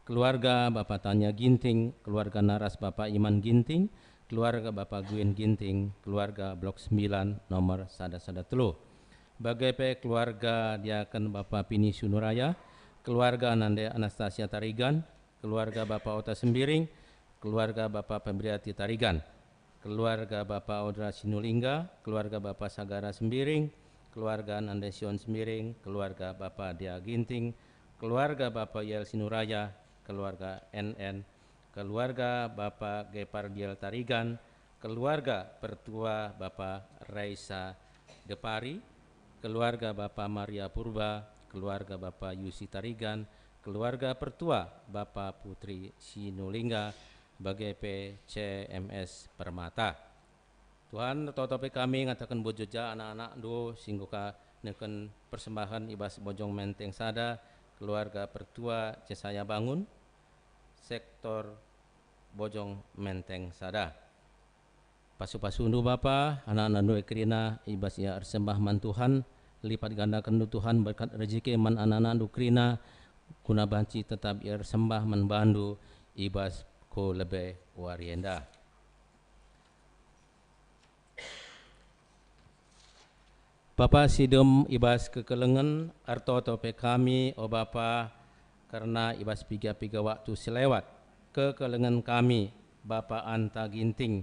keluarga Bapa Tanya Ginting, keluarga Naras Bapa Iman Ginting, keluarga Bapa Gwin Ginting, keluarga Blok sembilan nomor sada sada telu. Bage pe keluarga Diaken Bapa Pini Sunuraya, keluarga Nande Anastasia Tarigan, keluarga Bapa Ota Sembiring, keluarga Bapa Febriati Tarigan, keluarga Bapa Audra Sinulingga, keluarga Bapa Sagara Sembiring, keluarga Nande Sion Sembiring, keluarga Bapa Dia Ginting, keluarga Bapa Yel Sinuraya, keluarga N N, keluarga Bapa Gepardiel Tarigan, keluarga Pertua Bapa Raisa Depari, keluarga Bapa Maria Purba, keluarga Bapa Yusi Tarigan, keluarga Pertua Bapa Putri Sinulingga, bage pe C M S Permata. Tuhan, ertoto pe kami ngataken bujur ja anak-anakNdu si enggo ka nehken persembahen i bas Bojong Menteng sada, keluarga Pertua Jesaya Bangun, sektor Bojong Menteng sada. Pasu-pasuNdu Bapa, anak-anakNdu e kerina i bas ia ersembah man Tuhan, lipat gandakenNdu Tuhan berkat rejeki man anak-anakNdu kerina, guna banci tetap ia ersembah man bandu i bas ku lebe wari enda. Bapa si dem i bas kekelengen, ertoto pe kami, o Bapa, kerna i bas piga-piga waktu si lewat, kekelengen kami, Bapa Anta Ginting,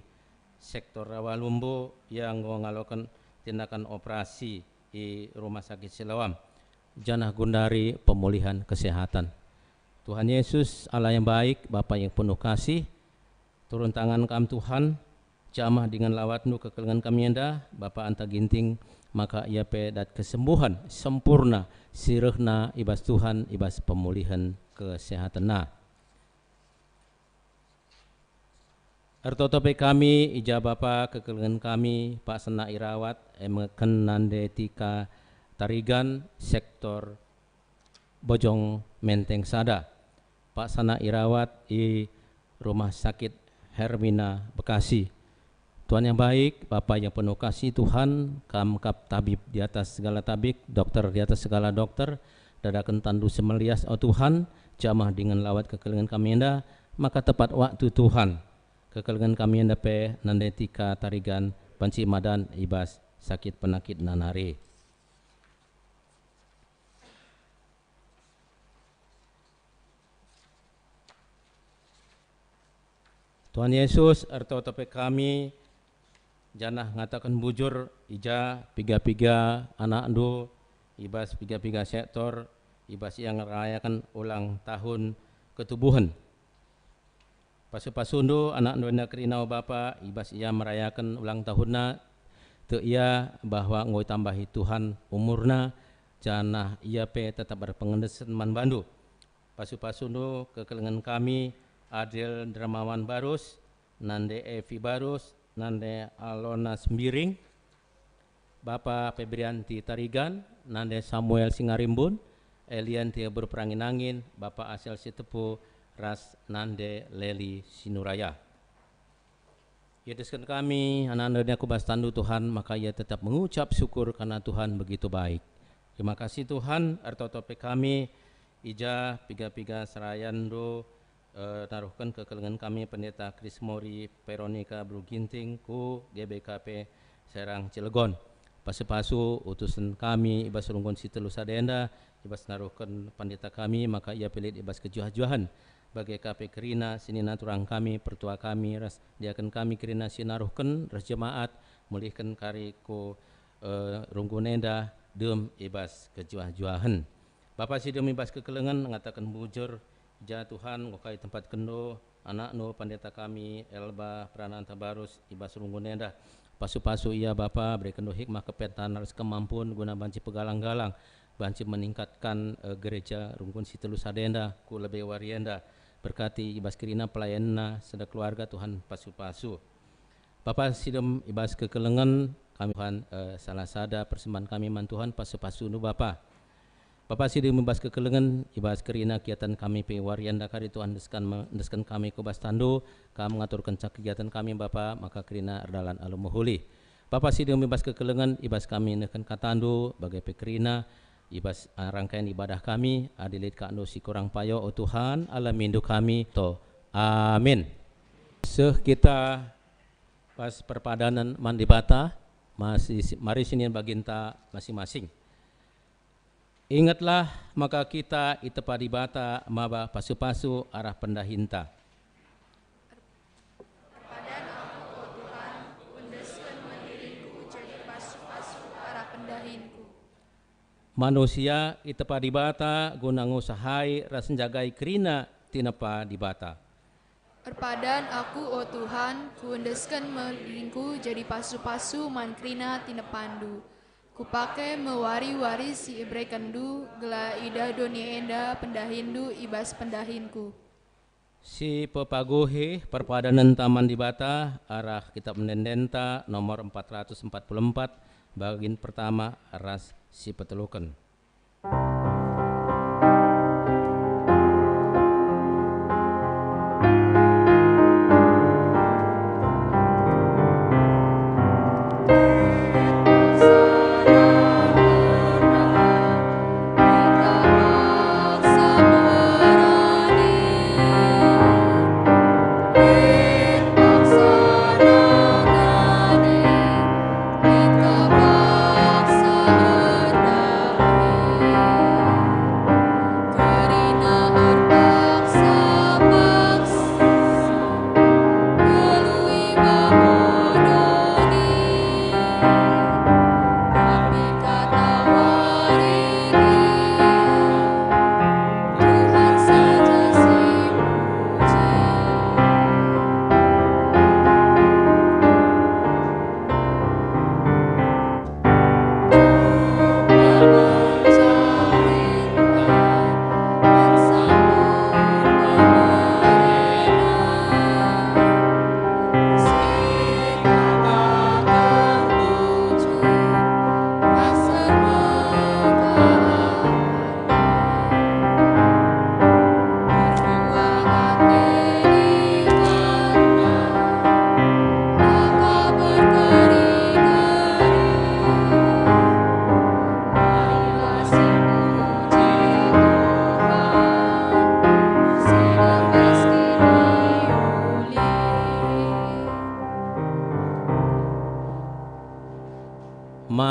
sektor Rawalumbu, ia enggo ngaloken tindakan operasi i Rumah Sakit Siloam, janah gundari pemulihan kesehatan. Tuhan Yesus, Allah yang baik, Bapa yang penuh kasih, turun tangan Kam, Tuhan, jamah dingen lawatNdu kekelengen kami enda, Bapa Anta Ginting, maka ia pe dat kesembuhan sempurna si rehna i bas Tuhan, i bas pemulihen kesehatenna. Ertoto pe kami i ja Bapa kekelengen kami, paksa nak irawat, e meken nande Tika Tarigan, sektor Bojong Menteng sada. Paksa nak irawat i Rumah Sakit Hermina Bekasi. Tuhan yang baik, Bapa yang penuh kasih, Tuhan, Kam kap tabib di atas segala tabib, dokter di atas segala dokter, dadaken tanNdu si melias, o Tuhan, jamah dingen lawat kekelengen kami enda, maka tepat waktu, Tuhan, kekelengen kami enda pe nande Tika Tarigan banci madan i bas sakit penakitna nari. Tuhan Yesus, ertoto pe kami, janah ngataken bujur i ja piga-piga anakNdu i bas piga-piga sektor, i bas ia ngerayaken ulang tahun ketubuhen. Pasu-pasuNdu anakNdu enda kerina, o Bapa, i bas ia merayaken ulang tahunna, tek ia bahwa enggo itambahi Tuhan umurna, janah ia pe tetap erpengendesen man bandu. Pasu-pasuNdu kekelengen kami, Adel Dramawan Barus, nande Evi Barus, nande Alona Sembiring, Bapa Febrianti Tarigan, nande Samuel Singarimbun, Elianti Berperangin-angin, Bapa Asel Sitepu, ras nande Leli Sinuraya. Ietesken kami anakNdu enda ku bas tanNdu, Tuhan, maka ia tetap mengucap syukur karena Tuhan begitu baik. Terima kasih, Tuhan, ertoto pe kami i ja piga-piga serayanNdu, eh, naruhken kekelengen kami Pendeta Krismori Veronica Beru Ginting ku G B K P Serang Cilegon. Pasu-pasu utusen kami i bas runggun si telu sada enda, i bas naruhken pendeta kami, maka ia pe lit i bas kejuah-juahen. Bage ka pe kerina senina turang kami, pertua kami, ras diaken kami kerina si naruhken ras jemaat, mulihken kari ku, eh, runggun enda dem i bas kejuah-juahen. Bapa si dem i bas kekelengen, ngataken bujur, ja Tuhan, enggo kai tempatkenndu anakNdu, pendeta kami, Elba Prananta Barus, i bas runggun enda. Pasu-pasu ia, Bapa, berekenndu hikmah kepentana ras kemampuan guna banci pegalang-galang, banci meningkatkan, eh, gereja runggun si telu sada enda ku lebe wari enda. Berkati i bas kerina pelayanna sada keluarga, Tuhan, pasu-pasu. Bapa si dem i bas kekelengen, kami, Tuhan, eh, salah sada persembahen kami man Tuhan, pasu-pasuNdu, Bapa. Bapa si dem i bas kekelengen, i bas kerina kegiatan kami pe wari enda kari, Tuhan, endesken me-, endesken kami ku bas tanNdu, Kam ngaturkenca kegiatan kami, Bapa, maka kerina erdalan alu mehuli. Bapa si dem i bas kekelengen, i bas kami nehken kataNdu, bage pe kerina, i bas, ah, rangkain ibadah kami, adi lit kakNdu si kurang payo, o Tuhan, alamindu kami, to. Amin. Seh kita bas perpadanen man Dibata, masi-, mari sining baginta masing-masing. Ingetlah maka kita itepa Dibata maba pasu-pasu arah pendahinta. Erpadan aku, o Tuhan, kuendesken me diringku jadi pasu-pasu arah pendahinku. Manusia itepa Dibata guna ngusahai ras njagai kerina tinepa Dibata. Erpadan aku, o Tuhan, kuendesken me diringku jadi pasu-pasu man kerina tinepandu. Kupake me wari-wari si iberekenNdu, gelah idah doni enda pendahinNdu i bas pendahinku. Sipepaguhi perpadanenta man Dibata arah Kitab Ende-endenta nomor empat ratus empat puluh empat, bagin pertama ras si peteluken.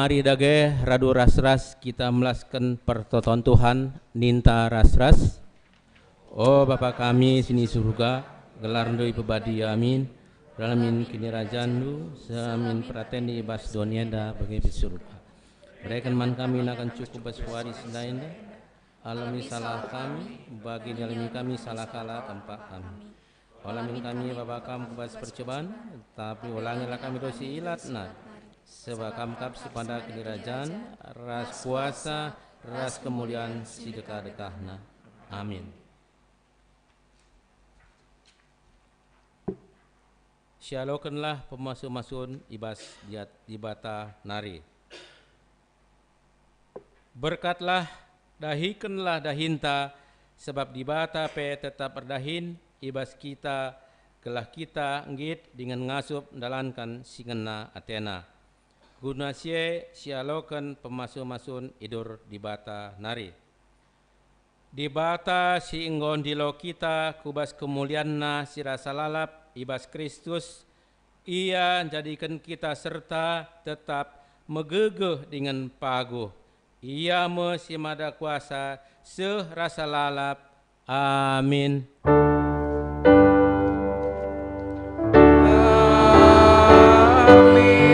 Mari dage radu ras-ras kita melasken pertoton Tuhan, ninta ras-ras. O Bapa kami si ni Surga, gelarNdu ipebadia, amin. Berlamin kinirajanNdu, seh min peratenNdu i bas doni enda bage pe i Surga. Bereken man kami nakan cukup bas wari si enda. Alemi salah kami, bagi nalemi kami salah kalak kempak kami. Ola min kami baba Kam ku bas percuban, tapi ulangilah kami dosa ilatna. Sebab Kam kap si panda kinirajan, ras kuasa, ras kemulian si dekah-dekahna. Amin. Sialokenlah pemasu-masun i bas Diat-, Dibata nari. Berkatlah, dahikenlah dahinta, sebab Dibata pe tetap erdahin i bas kita, gelah kita nggit dingen ngasup ndalanken si ngena atena. Guna si e sialoken pemasu-masun idur Dibata nari. Dibata si enggo ndilo kita ku bas kemulianNa si rasa lalap i bas Kristus, Ia njadiken kita serta tetap megegeh dingen paguh. Ia me si mada kuasa seh rasa lalap. Amin. Amin. Amin. Amin.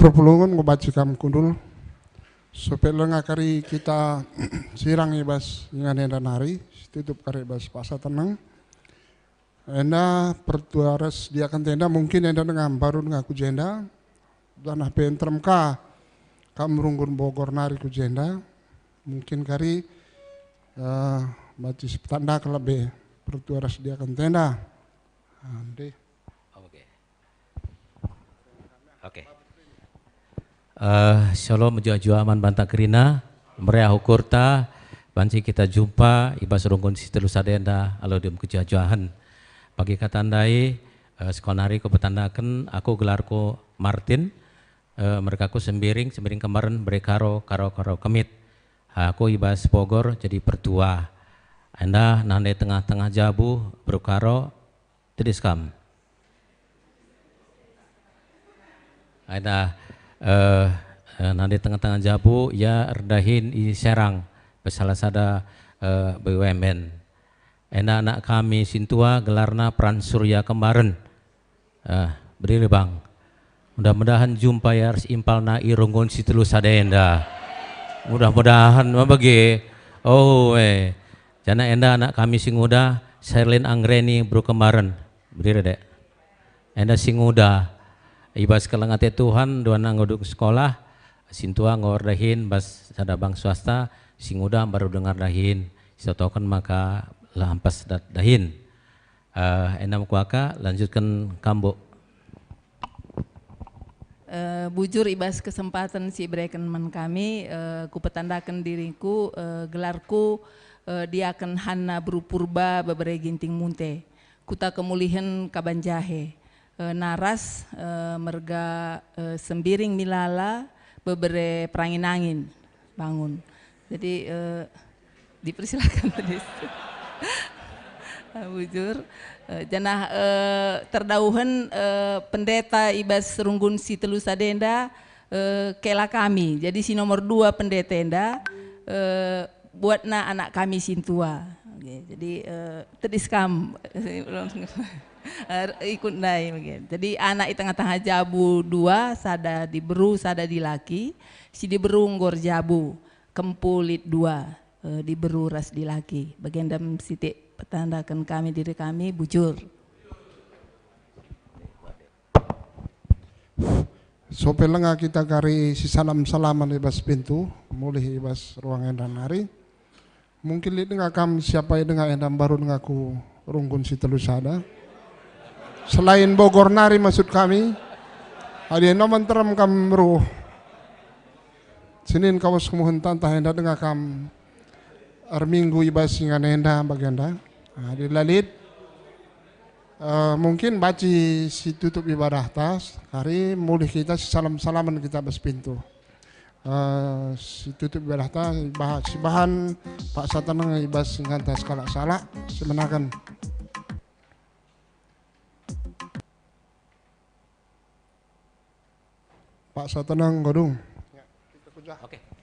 Perpulungen ngubaci kam kundul. Supaya langa kari kita sirang i bas ingan enda nari, situtup kari i bas paksa teneng. Enda pertua ras diaken enda, mungkin enda denga mbaru denga ku jenda, janah pe nterem ka kam runggun Bogor nari ku jenda, mungkin kari, eh, banci sipetandaken lebe pertua ras diaken enda. Ah, ndeh. Oke. Oke. Eh, shalom, mejuah-juah man banta kerina, meriah ukurta, banci kita jumpa i bas runggun si telu sada enda alu dem kejuah-juahen. Bagi kata ndai, eh, sekolah nari kupetandaken, aku gelarku Martin, eh, merekaku Sembiring, Sembiring Kemaren, Bere Karo, Karo, Karo Kemit. Aku i bas Bogor jadi pertua. Enda nande tengah-tengah jabu, Bru Karo, tedis kam. Enda, eh, eh, nande tengah-tengah jabu, ia erdahin i Serang, salah sada, eh, B U M N. Enda anak kami sintua gelarna Pran Surya Kemaren. Eh, berdiri, Bang. Mudah-mudahan jumpa ia ras impalna i runggun si telu sada enda. Mudah-mudahan me bage. Oh, eh. Janah enda anak kami si nguda, Sherlyn Anggreni Bru Kemaren. Berdiri, Dek. Enda si nguda, i bas keleng ate Tuhan, duana enggo dung sekolah, sintua enggo erdahin bas sada bank swasta, si nguda mbaru denga erdahin, sitotoken maka lampas dat dahin. Eh, enda me kuaka, lanjutken kam, Bu. Eh, bujur i bas kesempaten si ibereken man kami, eh, kupetandaken diriku, eh, gelarku, eh, Diaken Hanna Bru Purba Bebere Ginting Munte. Kuta Kemulihen Kabanjahe, eh, naras, eh, merga, eh, Sembiring Milala, Bebere Perangin-angin, Bangun. Jadi, eh, dipersilakan tadi. Ah, bujur. Eh, janah, eh, terdauhen, eh, pendeta i bas runggun si telu sada enda, eh, kela kami. Jadi si nomor dua pendeta enda, eh, buatna anak kami sintua. Oke, jadi, eh, tedis kam. Eh, ikut ndai, oke. Jadi anak i tengah-tengah jabu dua, sada diberu, sada dilaki. Si diberu enggo erjabu, kempu lit dua, eh, diberu ras dilaki. Bagenda me sitik petandaken kami diri kami, bujur. Sope lenga kita kari sisalam-salaman i bas pintu, mulih i bas ruang enda nari. Mungkin lit denga kam siapa denga enda mbaru denga ku rungkun si telu sada. Selain Bogor nari maksud kami, adi enda menterem kam ruh. Senin kawes kemuhen tantah enda denga kam erminggu i bas ingan enda bagenda. Nah, adi la lit, eh, mungkin banci situtup ibadahta, kari mulih kita sisalam-salamen kita bas pintu. Eh, situtup ibadahta, ibaha-, sibahan paksa teneng i bas inganta sekalak salak, simenaken. Paksa teneng, Godung. Oke.